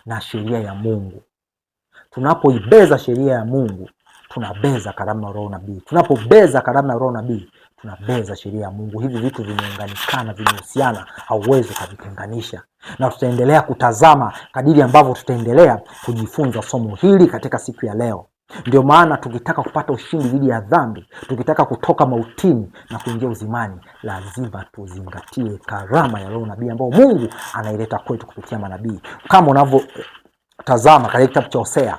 na sheria ya Mungu. Tunapoibeza sheria ya Mungu, tunabeza karama ya roho nabii. Tunapobeza karama ya roho nabii, Tunabeza sheria ya Mungu. Hivi vitu vimeunganikana, vimehusiana, hauwezi ukavitenganisha. Na tutaendelea kutazama kadiri ambavyo tutaendelea kujifunza somo hili katika siku ya leo. Ndio maana tukitaka kupata ushindi dhidi ya dhambi, tukitaka kutoka mautini na kuingia uzimani, lazima tuzingatie karama ya roho nabii ambayo Mungu anaileta kwetu kupitia manabii, kama unavyotazama katika kitabu cha Hosea.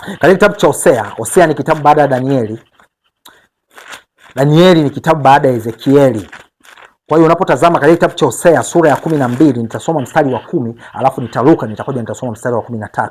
Katika kitabu cha Hosea, Hosea ni kitabu baada ya Danieli. Danieli ni kitabu baada ya Ezekieli. Kwa hiyo unapotazama katika kitabu cha Hosea sura ya 12, nitasoma mstari wa 10, alafu nitaruka nitakuja nitasoma mstari wa 13.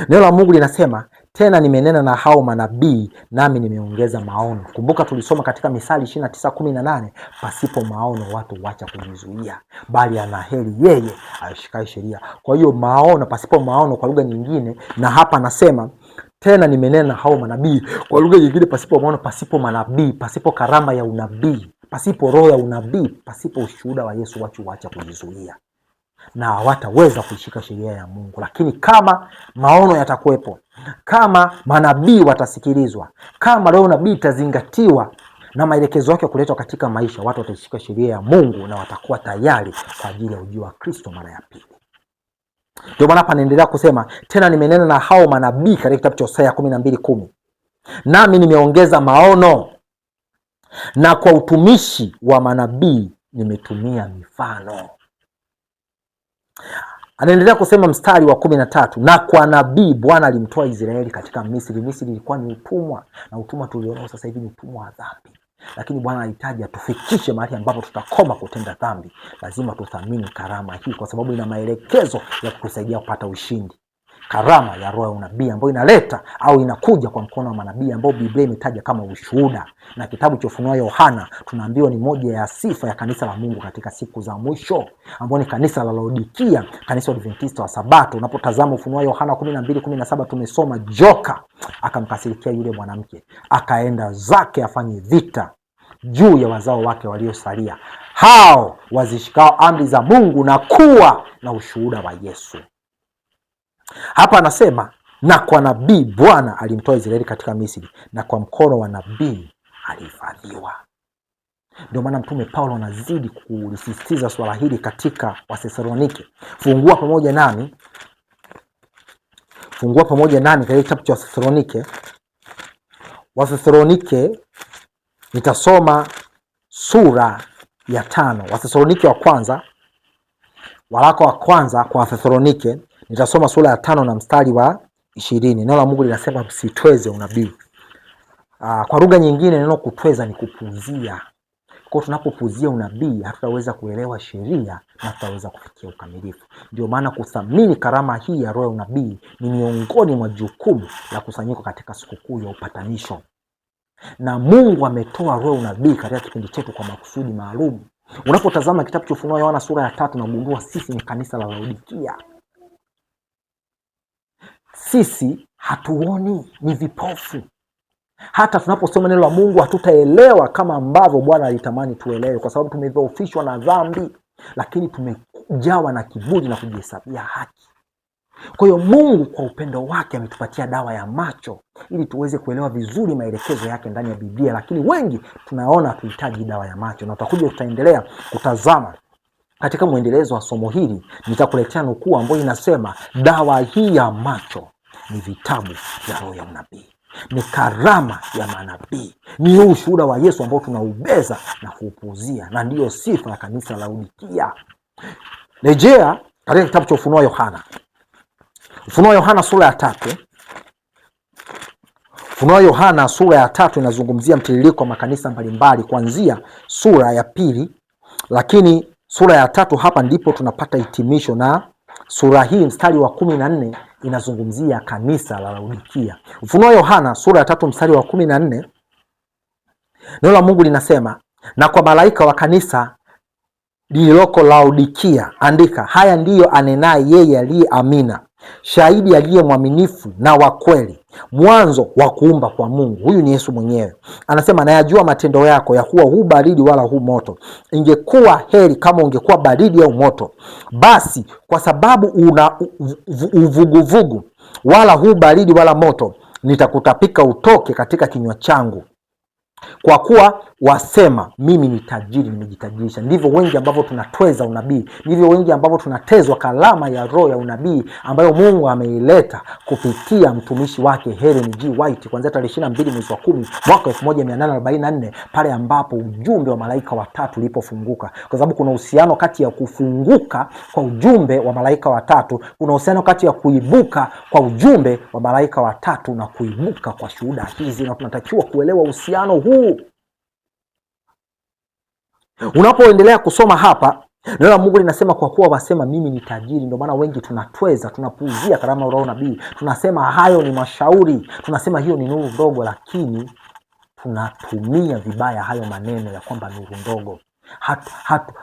Neno la Mungu linasema, tena nimenena na hao manabii nami nimeongeza maono. Kumbuka tulisoma katika Misali 29:18, pasipo maono watu wacha kujizuia, bali anaheri yeye aishikaye sheria. Kwa hiyo maono, pasipo maono kwa lugha nyingine, na hapa anasema tena nimenena na hao manabii, kwa lugha nyingine, pasipo maono, pasipo manabii, pasipo karama ya unabii, pasipo roho ya unabii, pasipo ushuhuda wa Yesu, watu wacha kujizuia na hawataweza kuishika sheria ya Mungu. Lakini kama maono yatakuwepo, kama manabii watasikilizwa, kama roho nabii itazingatiwa na maelekezo yake kuletwa katika maisha, watu wataishika sheria ya Mungu na watakuwa tayari kwa ajili ya ujio wa Kristo mara ya pili. Ndio maana hapa anaendelea kusema tena, nimenena na hao manabii katika kitabu cha Hosea 12:10, nami nimeongeza maono na kwa utumishi wa manabii nimetumia mifano. Anaendelea kusema mstari wa 13, na kwa nabii Bwana alimtoa Israeli katika Misri. Misri ilikuwa ni utumwa, na utumwa tulionao sasa hivi ni utumwa wa dhambi, lakini Bwana alihitaji atufikishe mahali ambapo tutakoma kutenda dhambi. Lazima tuthamini karama hii, kwa sababu ina maelekezo ya kutusaidia kupata ushindi. Karama ya roho ya unabii ambayo inaleta au inakuja kwa mkono wa manabii ambao Biblia imetaja kama ushuhuda, na kitabu cha Ufunuo Yohana tunaambiwa ni moja ya sifa ya kanisa la Mungu katika siku za mwisho, ambao ni kanisa la Laodikia, kanisa la Adventista wa Sabato. Unapotazama Ufunuo Yohana 12:17 tumesoma joka akamkasirikia yule mwanamke, akaenda zake afanye vita juu ya wazao wake waliosalia, hao wazishikao amri za Mungu na kuwa na ushuhuda wa Yesu. Hapa anasema na kwa nabii Bwana alimtoa Israeli katika Misri, na kwa mkono wa nabii alihifadhiwa. Ndio maana Mtume Paulo anazidi kulisisitiza swala hili katika Wathesalonike. Fungua pamoja nami, fungua pamoja nami katika kitabu cha Wathesalonike. Wathesalonike nitasoma sura ya 5. Wathesalonike wa kwanza, waraka wa kwanza kwa Wathesalonike nitasoma sura ya 5 na mstari wa 20. Neno la Mungu linasema msitweze unabii. Kwa lugha nyingine neno kutweza ni kupuuzia. Kwa hiyo tunapopuuzia unabii hatutaweza kuelewa sheria na hatutaweza kufikia ukamilifu. Ndio maana kuthamini karama hii ya roho ya unabii ni miongoni mwa jukumu la kusanyiko katika sikukuu ya upatanisho. Na Mungu ametoa roho ya unabii katika kipindi chetu kwa makusudi maalum. Unapotazama kitabu cha Ufunuo Yohana sura ya 3 unagundua sisi ni kanisa la Laodikia. Sisi hatuoni, ni vipofu. Hata tunaposoma neno la Mungu hatutaelewa kama ambavyo Bwana alitamani tuelewe, kwa sababu tumedhoofishwa na dhambi, lakini tumejawa na kiburi na kujihesabia haki. Kwa hiyo Mungu kwa upendo wake ametupatia dawa ya macho ili tuweze kuelewa vizuri maelekezo yake ndani ya Biblia, lakini wengi tunaona tuhitaji dawa ya macho, na tutaendelea kutazama katika mwendelezo wa somo hili. Nitakuletea nukuu ambayo inasema dawa hii ya macho ni vitabu vya roho ya unabii, ni karama ya manabii, ni ushuhuda wa Yesu ambao tunaubeza na kuupuuzia, na ndiyo sifa ya kanisa la Laodikia. Rejea katika kitabu cha Ufunuo Yohana, Ufunuo Yohana sura ya 3. Ufunuo Yohana sura ya 3 inazungumzia mtiririko wa makanisa mbalimbali kuanzia sura ya 2, lakini sura ya 3 hapa ndipo tunapata hitimisho, na sura hii mstari wa 14 inazungumzia kanisa la Laodikia. Ufunuo Yohana sura ya 3 mstari wa 14, neno la Mungu linasema, na kwa malaika wa kanisa lililoko Laodikia andika, haya ndiyo anenaye yeye aliye Amina, shahidi aliye mwaminifu na wa kweli, mwanzo wa kuumba kwa Mungu. Huyu ni Yesu mwenyewe anasema, nayajua matendo yako, ya kuwa hu baridi wala hu moto. Ingekuwa heri kama ungekuwa baridi au moto. Basi kwa sababu una uvuguvugu, wala hu baridi wala moto, nitakutapika utoke katika kinywa changu. Kwa kuwa wasema mimi ni tajiri, nimejitajirisha. Ndivyo wengi ambavyo tunatweza unabii, ndivyo wengi ambavyo tunatezwa karama ya roho ya unabii ambayo Mungu ameileta kupitia mtumishi wake Ellen G. White kuanzia tarehe 22 mwezi wa 10 mwaka 1844, pale ambapo ujumbe wa malaika watatu ulipofunguka, kwa sababu kuna uhusiano kati ya kufunguka kwa ujumbe wa malaika watatu, kuna uhusiano kati ya kuibuka kwa ujumbe wa malaika watatu na kuibuka kwa shuhuda hizi, na tunatakiwa kuelewa uhusiano huu. Unapoendelea kusoma hapa, neno la Mungu linasema kwa kuwa wasema mimi ni tajiri. Ndio maana wengi tunatweza, tunapuuzia karama ya roho nabii, tunasema hayo ni mashauri, tunasema hiyo ni nuru ndogo, lakini tunatumia vibaya hayo maneno ya kwamba nuru ndogo.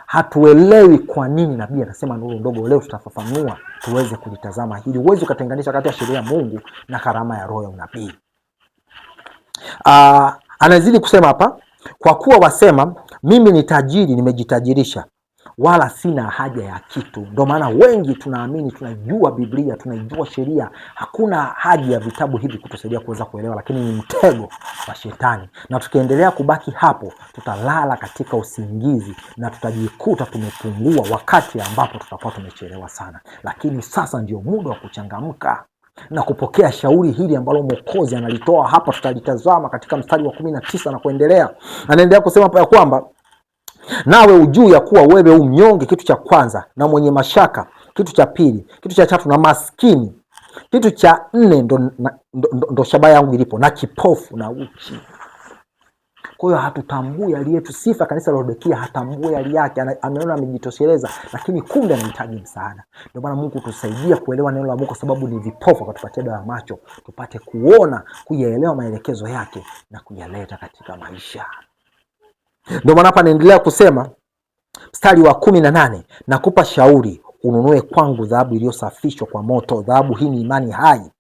Hatuelewi kwa nini nabii anasema nuru ndogo. Leo tutafafanua tuweze kulitazama hili, uweze ukatenganisha kati ya sheria ya Mungu na karama ya roho ya unabii. Anazidi kusema hapa, kwa kuwa wasema mimi ni tajiri, nimejitajirisha, wala sina haja ya kitu. Ndio maana wengi tunaamini tunajua Biblia, tunaijua sheria, hakuna haja ya vitabu hivi kutusaidia kuweza kuelewa, lakini ni mtego wa shetani, na tukiendelea kubaki hapo tutalala katika usingizi na tutajikuta tumepungua wakati ambapo tutakuwa tumechelewa sana. Lakini sasa ndio muda wa kuchangamka na kupokea shauri hili ambalo Mwokozi analitoa hapa. Tutalitazama katika mstari wa 19 na kuendelea. Anaendelea kusema hapa ya kwamba nawe ujuu ya kuwa wewe u mnyonge, kitu cha kwanza, na mwenye mashaka, kitu cha pili, kitu cha tatu, na maskini, kitu cha nne, ndo shabaha yangu ilipo, na kipofu na uchi. Kwa hiyo hatutambui hali yetu. Sifa kanisa la Laodikia hatambui hali yake, ameona amejitosheleza, lakini kumbe anahitaji msaada. Ndio maana Mungu tusaidia kuelewa neno la Mungu, kwa sababu ni vipofu, akatupatia dawa ya macho tupate kuona, kuyaelewa maelekezo yake na kuyaleta katika maisha. Ndio maana hapa anaendelea kusema mstari wa 18, nakupa shauri ununue kwangu dhahabu iliyosafishwa kwa moto. Dhahabu hii ni imani hai.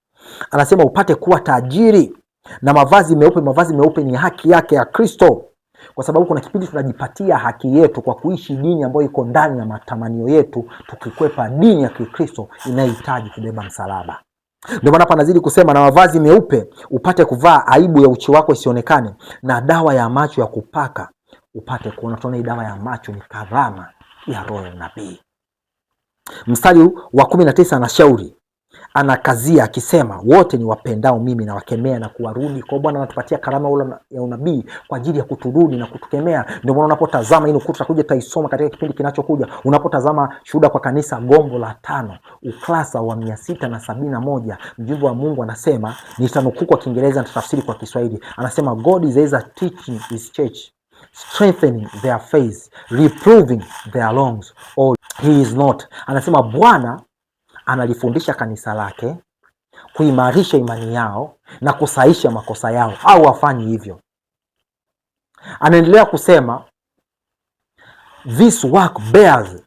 Anasema upate kuwa tajiri, na mavazi meupe. Mavazi meupe ni haki yake ya Kristo, kwa sababu kuna kipindi tunajipatia haki yetu kwa kuishi dini ambayo iko ndani ya matamanio yetu, tukikwepa dini ya Kikristo inayohitaji kubeba msalaba. Ndio maana hapa anazidi kusema na mavazi meupe upate kuvaa, aibu ya uchi wako isionekane, na dawa ya macho ya kupaka upate kuona. Tunaona hii dawa ya macho ni karama ya roho ya unabii. Mstari wa 19 anashauri, anakazia akisema, wote ni wapendao mimi na wakemea na kuwarudi. Kwa Bwana anatupatia karama ya unabii kwa ajili ya kuturudi na kutukemea. Ndio maana unapotazama hii nukuu, tutakuja tutaisoma katika kipindi kinachokuja. Unapotazama Shuhuda kwa Kanisa gombo la 5 ukurasa wa 671, mjumbe wa Mungu anasema, nitanukuu kwa Kiingereza nitatafsiri kwa Kiswahili. Anasema God is either teaching his church, strengthening their faith, reproving their wrongs, or he is not. Anasema Bwana analifundisha kanisa lake kuimarisha imani yao na kusahisha makosa yao, au hafanyi hivyo. Anaendelea kusema this work bears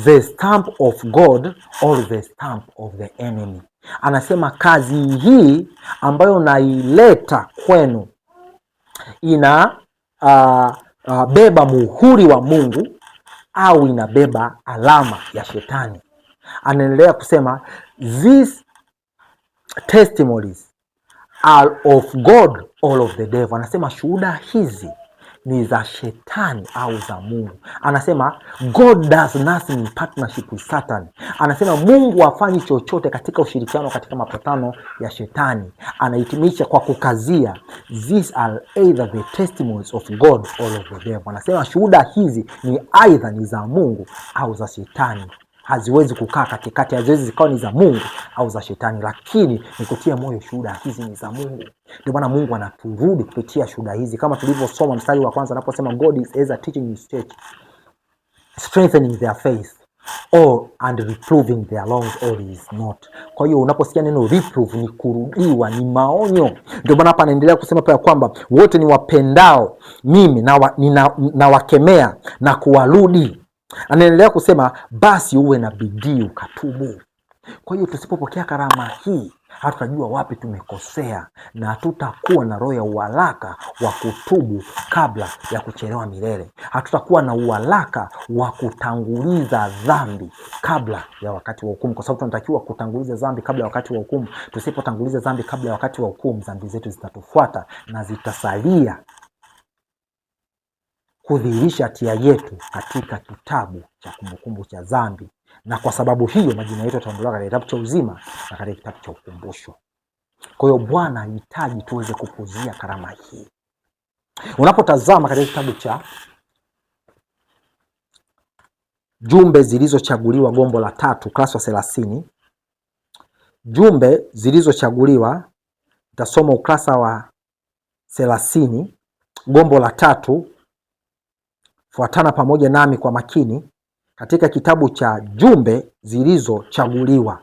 the stamp of God or the stamp of the enemy. Anasema kazi hii ambayo naileta kwenu ina beba muhuri wa Mungu au inabeba alama ya shetani. Anaendelea kusema these testimonies are of God or of the devil. Anasema shuhuda hizi ni za shetani au za Mungu. Anasema God does nothing in partnership with Satan. Anasema Mungu hafanyi chochote katika ushirikiano, katika mapatano ya shetani. Anahitimisha kwa kukazia these are either the testimonies of God or of the devil. Anasema shuhuda hizi ni either ni za Mungu au za shetani. Haziwezi kukaa katikati, haziwezi zikawa ni za Mungu au za shetani. Lakini nikutie moyo, shuhuda hizi ni za Mungu. Ndio maana Mungu anaturudi kupitia shuhuda hizi, kama tulivyosoma mstari wa kwanza anaposema God is either teaching his church, strengthening their faith or and reproving their wrongs or he is not. Kwa hiyo unaposikia neno reprove ni kurudiwa, ni maonyo. Ndio maana hapa anaendelea kusema pia kwamba wote ni wapendao mimi na wakemea na kuwarudi. Anaendelea kusema basi uwe na bidii ukatubu. Kwa hiyo tusipopokea karama hii hatutajua wapi tumekosea, na hatutakuwa na roho ya uharaka wa kutubu kabla ya kuchelewa milele. Hatutakuwa na uharaka wa kutanguliza dhambi kabla ya wakati wa hukumu, kwa sababu tunatakiwa kutanguliza dhambi kabla ya wakati wa hukumu. Tusipotanguliza dhambi kabla ya wakati wa hukumu, dhambi zetu zitatufuata na zitasalia kudhihirisha hatia yetu katika kitabu cha kumbukumbu cha dhambi, na kwa sababu hiyo majina yetu yataondolewa katika kitabu cha uzima na katika kitabu cha ukumbusho. Kwa hiyo Bwana hahitaji tuweze kupuzia karama hii. Unapotazama katika kitabu cha Jumbe Zilizochaguliwa, gombo la 3, ukurasa wa 30, Jumbe Zilizochaguliwa, nitasoma ukurasa wa 30, gombo la 3. Fuatana pamoja nami kwa makini katika kitabu cha Jumbe Zilizochaguliwa,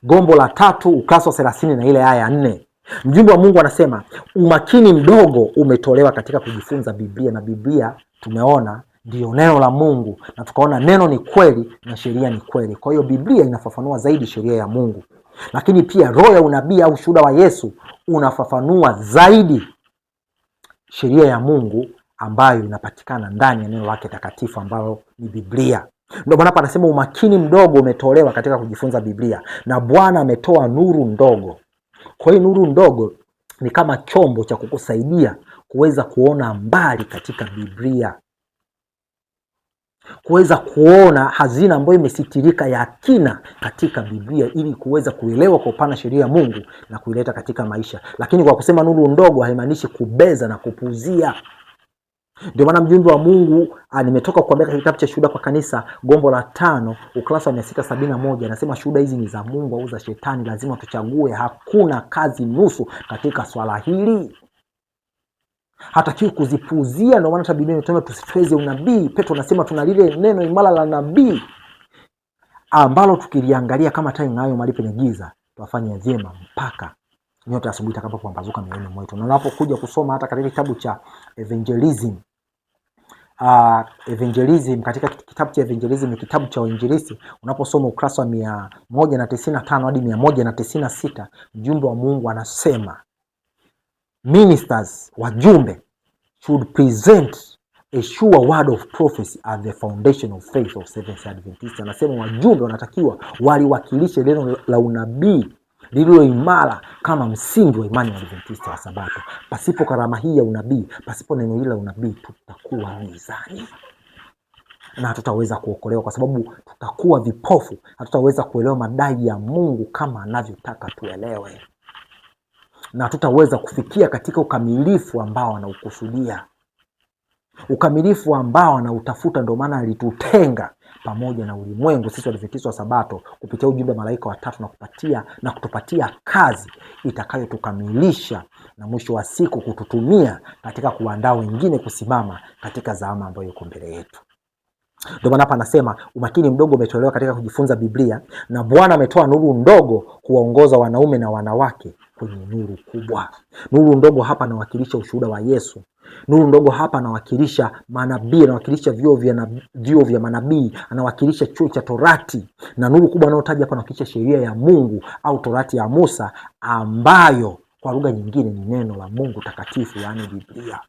gombo la 3, ukurasa wa 30 na ile aya ya 4. Mjumbe wa Mungu anasema umakini mdogo umetolewa katika kujifunza Biblia, na Biblia tumeona ndiyo neno la Mungu, na tukaona neno ni kweli na sheria ni kweli. Kwa hiyo Biblia inafafanua zaidi sheria ya Mungu, lakini pia roho ya unabii au ushuhuda wa Yesu unafafanua zaidi sheria ya Mungu ambayo inapatikana ndani ya neno lake takatifu ambalo ni Biblia. Ndio maana hapa anasema umakini mdogo umetolewa katika kujifunza Biblia, na Bwana ametoa nuru ndogo. Kwa hiyo nuru ndogo ni kama chombo cha kukusaidia kuweza kuona mbali katika Biblia, kuweza kuona hazina ambayo imesitirika ya kina katika Biblia, ili kuweza kuelewa kwa upana sheria ya Mungu na kuileta katika maisha. Lakini kwa kusema nuru ndogo haimaanishi kubeza na kupuuzia. Ndio maana mjumbe wa Mungu, nimetoka kuambia katika kitabu cha Shuhuda kwa Kanisa gombo la 5 ukurasa wa 671, anasema shuhuda hizi ni za Mungu au za Shetani, lazima tuchague. Hakuna kazi nusu katika swala hili, hatakiwi kuzipuuzia. Ndio maana hata Biblia inasema tusitweze unabii. Petro anasema tuna lile neno imara la nabii ambalo tukiliangalia kama taa ing'aayo mahali penye giza, twafanya vyema mpaka nyota asubuhi itakapopambazuka mioyoni mwetu. Na unapokuja kusoma hata katika kitabu cha Evangelism, Evangelism, katika kitabu cha Evangelism ni kitabu cha uinjilisti, unaposoma ukurasa wa 195 hadi 196, mjumbe wa Mungu anasema ministers, wajumbe, should present a sure word of prophecy as the foundation of faith of Seventh Adventist. Anasema wajumbe wanatakiwa waliwakilishe neno la unabii lililo imara kama msingi wa imani ya Adventista wa Sabato. Pasipo karama hii ya unabii, pasipo neno hili la unabii, tutakuwa gizani na hatutaweza kuokolewa, kwa sababu tutakuwa vipofu. Hatutaweza kuelewa madai ya Mungu kama anavyotaka tuelewe, na hatutaweza kufikia katika ukamilifu ambao anaukusudia, ukamilifu ambao anautafuta. Ndio maana alitutenga pamoja na ulimwengu sisi Waadventista wa Sabato kupitia ujumbe wa malaika watatu na kutupatia kazi itakayotukamilisha na mwisho wa siku kututumia katika kuandaa wengine kusimama katika zama ambayo iko mbele yetu. Ndio maana hapa anasema umakini mdogo umetolewa katika kujifunza Biblia, na Bwana ametoa nuru ndogo kuwaongoza wanaume na wanawake kwenye nuru kubwa. Nuru ndogo hapa anawakilisha ushuhuda wa Yesu. Nuru ndogo hapa anawakilisha manabii, anawakilisha vyuo vya manabii, anawakilisha chuo cha Torati. Na nuru kubwa anayotaja hapa anawakilisha sheria ya Mungu au Torati ya Musa, ambayo kwa lugha nyingine ni neno la Mungu takatifu, yaani Biblia.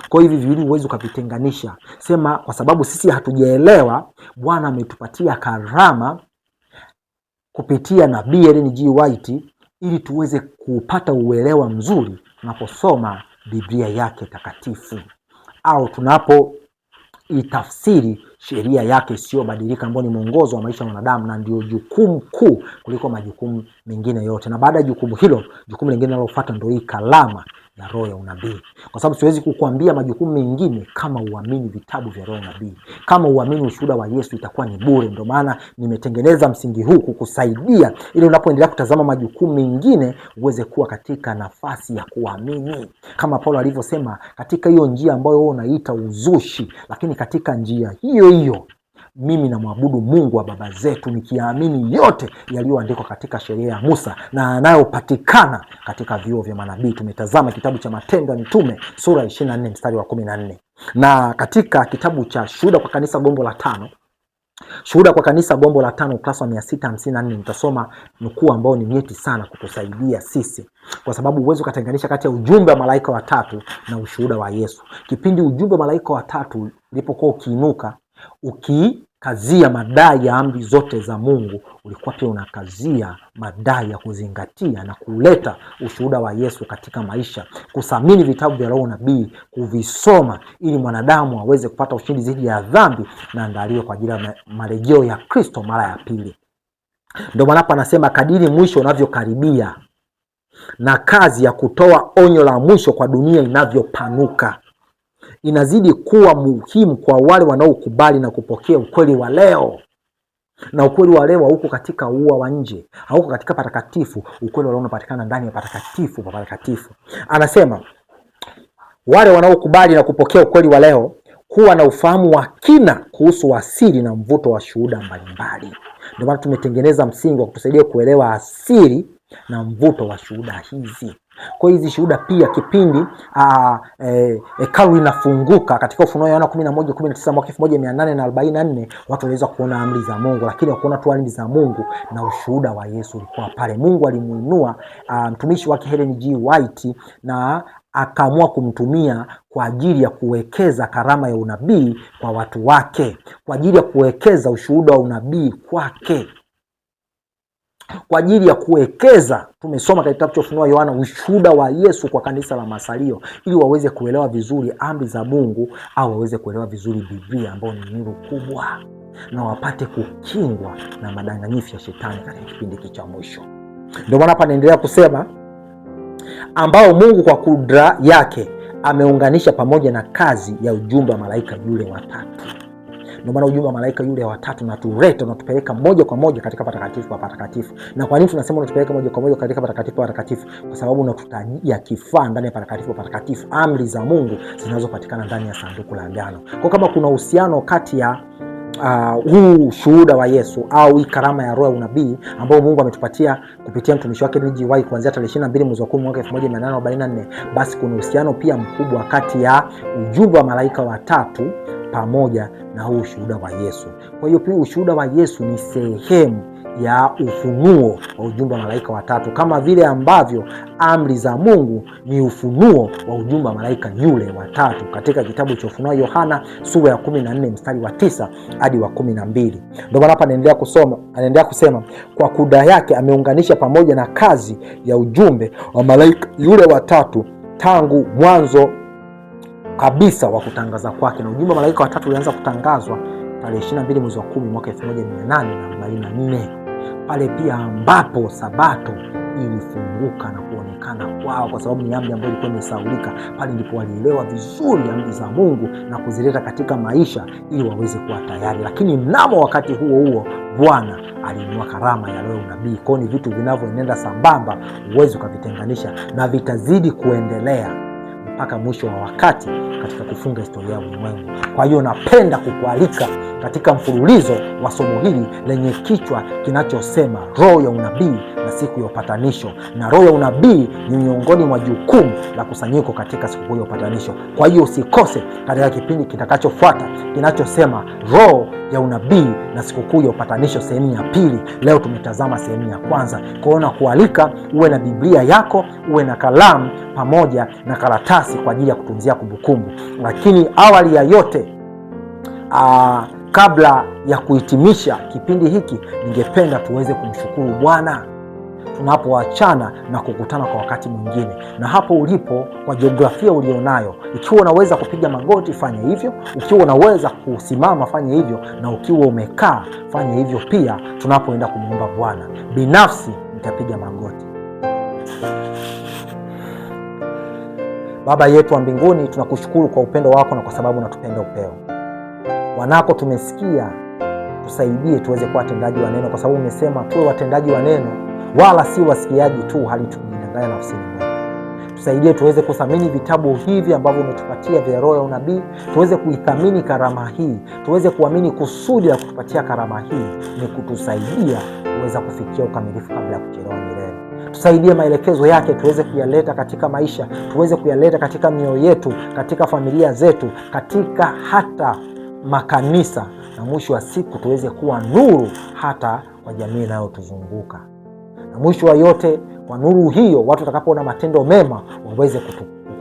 Kwa hivi viwili huwezi ukavitenganisha. Sema kwa sababu sisi hatujaelewa, Bwana ametupatia karama kupitia nabii Ellen G. White ili tuweze kupata uelewa mzuri tunaposoma Biblia yake takatifu au tunapoitafsiri sheria yake isiyobadilika ambayo ni mwongozo wa maisha ya mwanadamu na ndio jukumu kuu kuliko majukumu mengine yote. Na baada ya jukumu hilo, jukumu lingine linalofuata ndio hii kalama ya roho ya unabii, kwa sababu siwezi kukuambia majukumu mengine kama uamini vitabu vya roho ya unabii, kama uamini ushuhuda wa Yesu itakuwa ni bure. Ndio maana nimetengeneza msingi huu kukusaidia ili unapoendelea kutazama majukumu mengine uweze kuwa katika nafasi ya kuamini, kama Paulo alivyosema, katika hiyo njia ambayo wewe unaita uzushi, lakini katika njia hiyo hiyo mimi namwabudu Mungu wa baba zetu nikiamini yote yaliyoandikwa katika sheria ya Musa na yanayopatikana katika vyuo vya manabii. Tumetazama kitabu cha Matendo ya Mitume sura ya 24 mstari wa 14, na katika kitabu cha Shuhuda kwa Kanisa gombo la 5, Shuhuda kwa Kanisa gombo la 5 ukurasa wa 654, nitasoma nukuu ambayo ni nyeti sana kutusaidia sisi, kwa sababu huwezi ukatenganisha kati ya ujumbe wa malaika watatu na ushuhuda wa Yesu. Kipindi ujumbe wa malaika watatu ulipokuwa ukiinuka unakazia madai ya amri zote za Mungu, ulikuwa pia unakazia madai ya kuzingatia na kuleta ushuhuda wa Yesu katika maisha, kuthamini vitabu vya roho nabii, kuvisoma ili mwanadamu aweze kupata ushindi dhidi ya dhambi na andaliwe kwa ajili ya marejeo ya Kristo mara ya pili. Ndio maana hapa anasema kadiri mwisho unavyokaribia na kazi ya kutoa onyo la mwisho kwa dunia inavyopanuka, inazidi kuwa muhimu kwa wale wanaokubali na kupokea ukweli wa leo. Na ukweli wa leo hauko katika ua wa nje, hauko katika patakatifu. Ukweli wa leo unapatikana ndani ya patakatifu pa patakatifu. Anasema wale wanaokubali na kupokea ukweli wa leo kuwa na ufahamu wa kina kuhusu asili na mvuto wa shuhuda mbalimbali. Ndio maana tumetengeneza msingi wa kutusaidia kuelewa asili na mvuto wa shuhuda hizi. Kwa hizi shuhuda pia kipindi hekalu inafunguka katika Ufunuo Yohana 11:19 mwaka 1844 watu waliweza kuona amri za Mungu, lakini hawakuona tu amri za Mungu na ushuhuda wa Yesu ulikuwa pale. Mungu alimuinua mtumishi wake Helen G. White na akaamua kumtumia kwa ajili ya kuwekeza karama ya unabii kwa watu wake, kwa ajili ya kuwekeza ushuhuda wa unabii kwake, kwa ajili ya kuwekeza. Tumesoma katika kitabu cha Ufunuo Yohana ushuhuda wa Yesu kwa kanisa la masalio, ili waweze kuelewa vizuri amri za Mungu au waweze kuelewa vizuri Biblia ambayo ni nuru kubwa, na wapate kukingwa na madanganyifu ya shetani katika kipindi hiki cha mwisho. Ndio maana hapa anaendelea kusema ambao Mungu kwa kudra yake ameunganisha pamoja na kazi ya ujumbe wa malaika yule watatu. Ndio maana ujumbe wa malaika yule watatu unatuleta, unatupeleka moja kwa moja katika patakatifu pa patakatifu. Na kwa nini tunasema unatupeleka moja kwa moja katika patakatifu pa patakatifu? Kwa sababu unatutajia kifaa ndani ya patakatifu pa patakatifu, amri za Mungu zinazopatikana ndani ya sanduku la agano. Kwa kama kuna uhusiano kati ya huu shuhuda wa Yesu au hii karama ya roho ya unabii ambayo Mungu ametupatia kupitia mtumishi wake Ellen G. White kuanzia tarehe 22 mwezi wa 10 mwaka 1844, basi kuna uhusiano pia mkubwa kati ya ujumbe wa malaika watatu pamoja na huu ushuhuda wa Yesu. Kwa hiyo pia ushuhuda wa Yesu ni sehemu ya ufunuo wa ujumbe wa malaika watatu, kama vile ambavyo amri za Mungu ni ufunuo wa ujumbe wa malaika yule watatu katika kitabu cha Ufunuo Yohana sura ya 14 mstari wa 9 hadi wa 12. Ndio maana hapa anaendelea kusoma, anaendelea kusema kwa kuda yake ameunganisha pamoja na kazi ya ujumbe wa malaika yule watatu tangu mwanzo kabisa wa kutangaza kwake. Na ujumbe wa malaika watatu ulianza kutangazwa tarehe 22 mwezi wa 10 mwaka 1844, pale pia ambapo Sabato ilifunguka na kuonekana kwao, kwa sababu ni amri ambayo ilikuwa imesahaulika. Pale ndipo walielewa vizuri amri za Mungu na kuzileta katika maisha ili waweze kuwa tayari. Lakini mnamo wakati huo huo Bwana aliinua karama ya roho unabii. Kwa ni vitu vinavyoenenda sambamba, huwezi ukavitenganisha na vitazidi kuendelea mpaka mwisho wa wakati katika kufunga historia ya ulimwengu. Kwa hiyo napenda kukualika katika mfululizo wa somo hili lenye kichwa kinachosema roho ya unabii na siku ya upatanisho. Na roho ya unabii ni miongoni mwa jukumu la kusanyiko katika sikukuu ya upatanisho. Kwa hiyo usikose katika kipindi kitakachofuata kinachosema roho ya unabii na sikukuu ya upatanisho sehemu ya pili. Leo tumetazama sehemu ya kwanza. Kwa hiyo nakualika uwe na Biblia yako, uwe na kalamu pamoja na karatasi kwa ajili ya kutunzia kumbukumbu. Lakini awali ya yote, kabla ya kuhitimisha kipindi hiki, ningependa tuweze kumshukuru Bwana tunapoachana na kukutana kwa wakati mwingine. Na hapo ulipo, kwa jiografia ulionayo, ikiwa unaweza kupiga magoti fanya hivyo, ukiwa unaweza kusimama fanya hivyo, na ukiwa umekaa fanya hivyo pia. Tunapoenda kumwomba Bwana, binafsi nitapiga magoti. Baba yetu wa mbinguni, tunakushukuru kwa upendo wako na kwa sababu unatupenda upeo. Wanako tumesikia, tusaidie tuweze kuwa watendaji wa neno, kwa sababu umesema tuwe watendaji wa neno wala si wasikiaji tu, hali tukijidanganya nafsini mwetu. Tusaidie tuweze kuthamini vitabu hivi ambavyo umetupatia vya roho ya unabii, tuweze kuithamini karama hii, tuweze kuamini kusudi la kutupatia karama hii ni kutusaidia kuweza kufikia ukamilifu kabla ya kuchelewa milele. Tusaidie maelekezo yake tuweze kuyaleta katika maisha, tuweze kuyaleta katika mioyo yetu, katika familia zetu, katika hata makanisa, na mwisho wa siku tuweze kuwa nuru hata kwa jamii inayotuzunguka. Na mwisho wa yote, kwa nuru hiyo watu watakapoona matendo mema waweze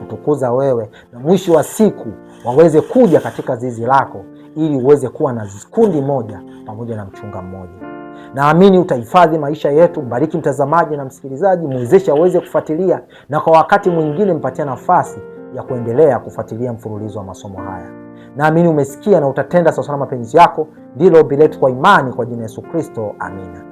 kutukuza wewe, na mwisho wa siku waweze kuja katika zizi lako ili uweze kuwa na kundi moja pamoja na mchunga mmoja. Naamini utahifadhi maisha yetu. Mbariki mtazamaji na msikilizaji, mwezeshe aweze kufuatilia, na kwa wakati mwingine mpatia nafasi ya kuendelea kufuatilia mfululizo wa masomo haya. Naamini umesikia na utatenda sawasawa na mapenzi yako. Ndilo ombi letu kwa imani, kwa jina Yesu Kristo, amina.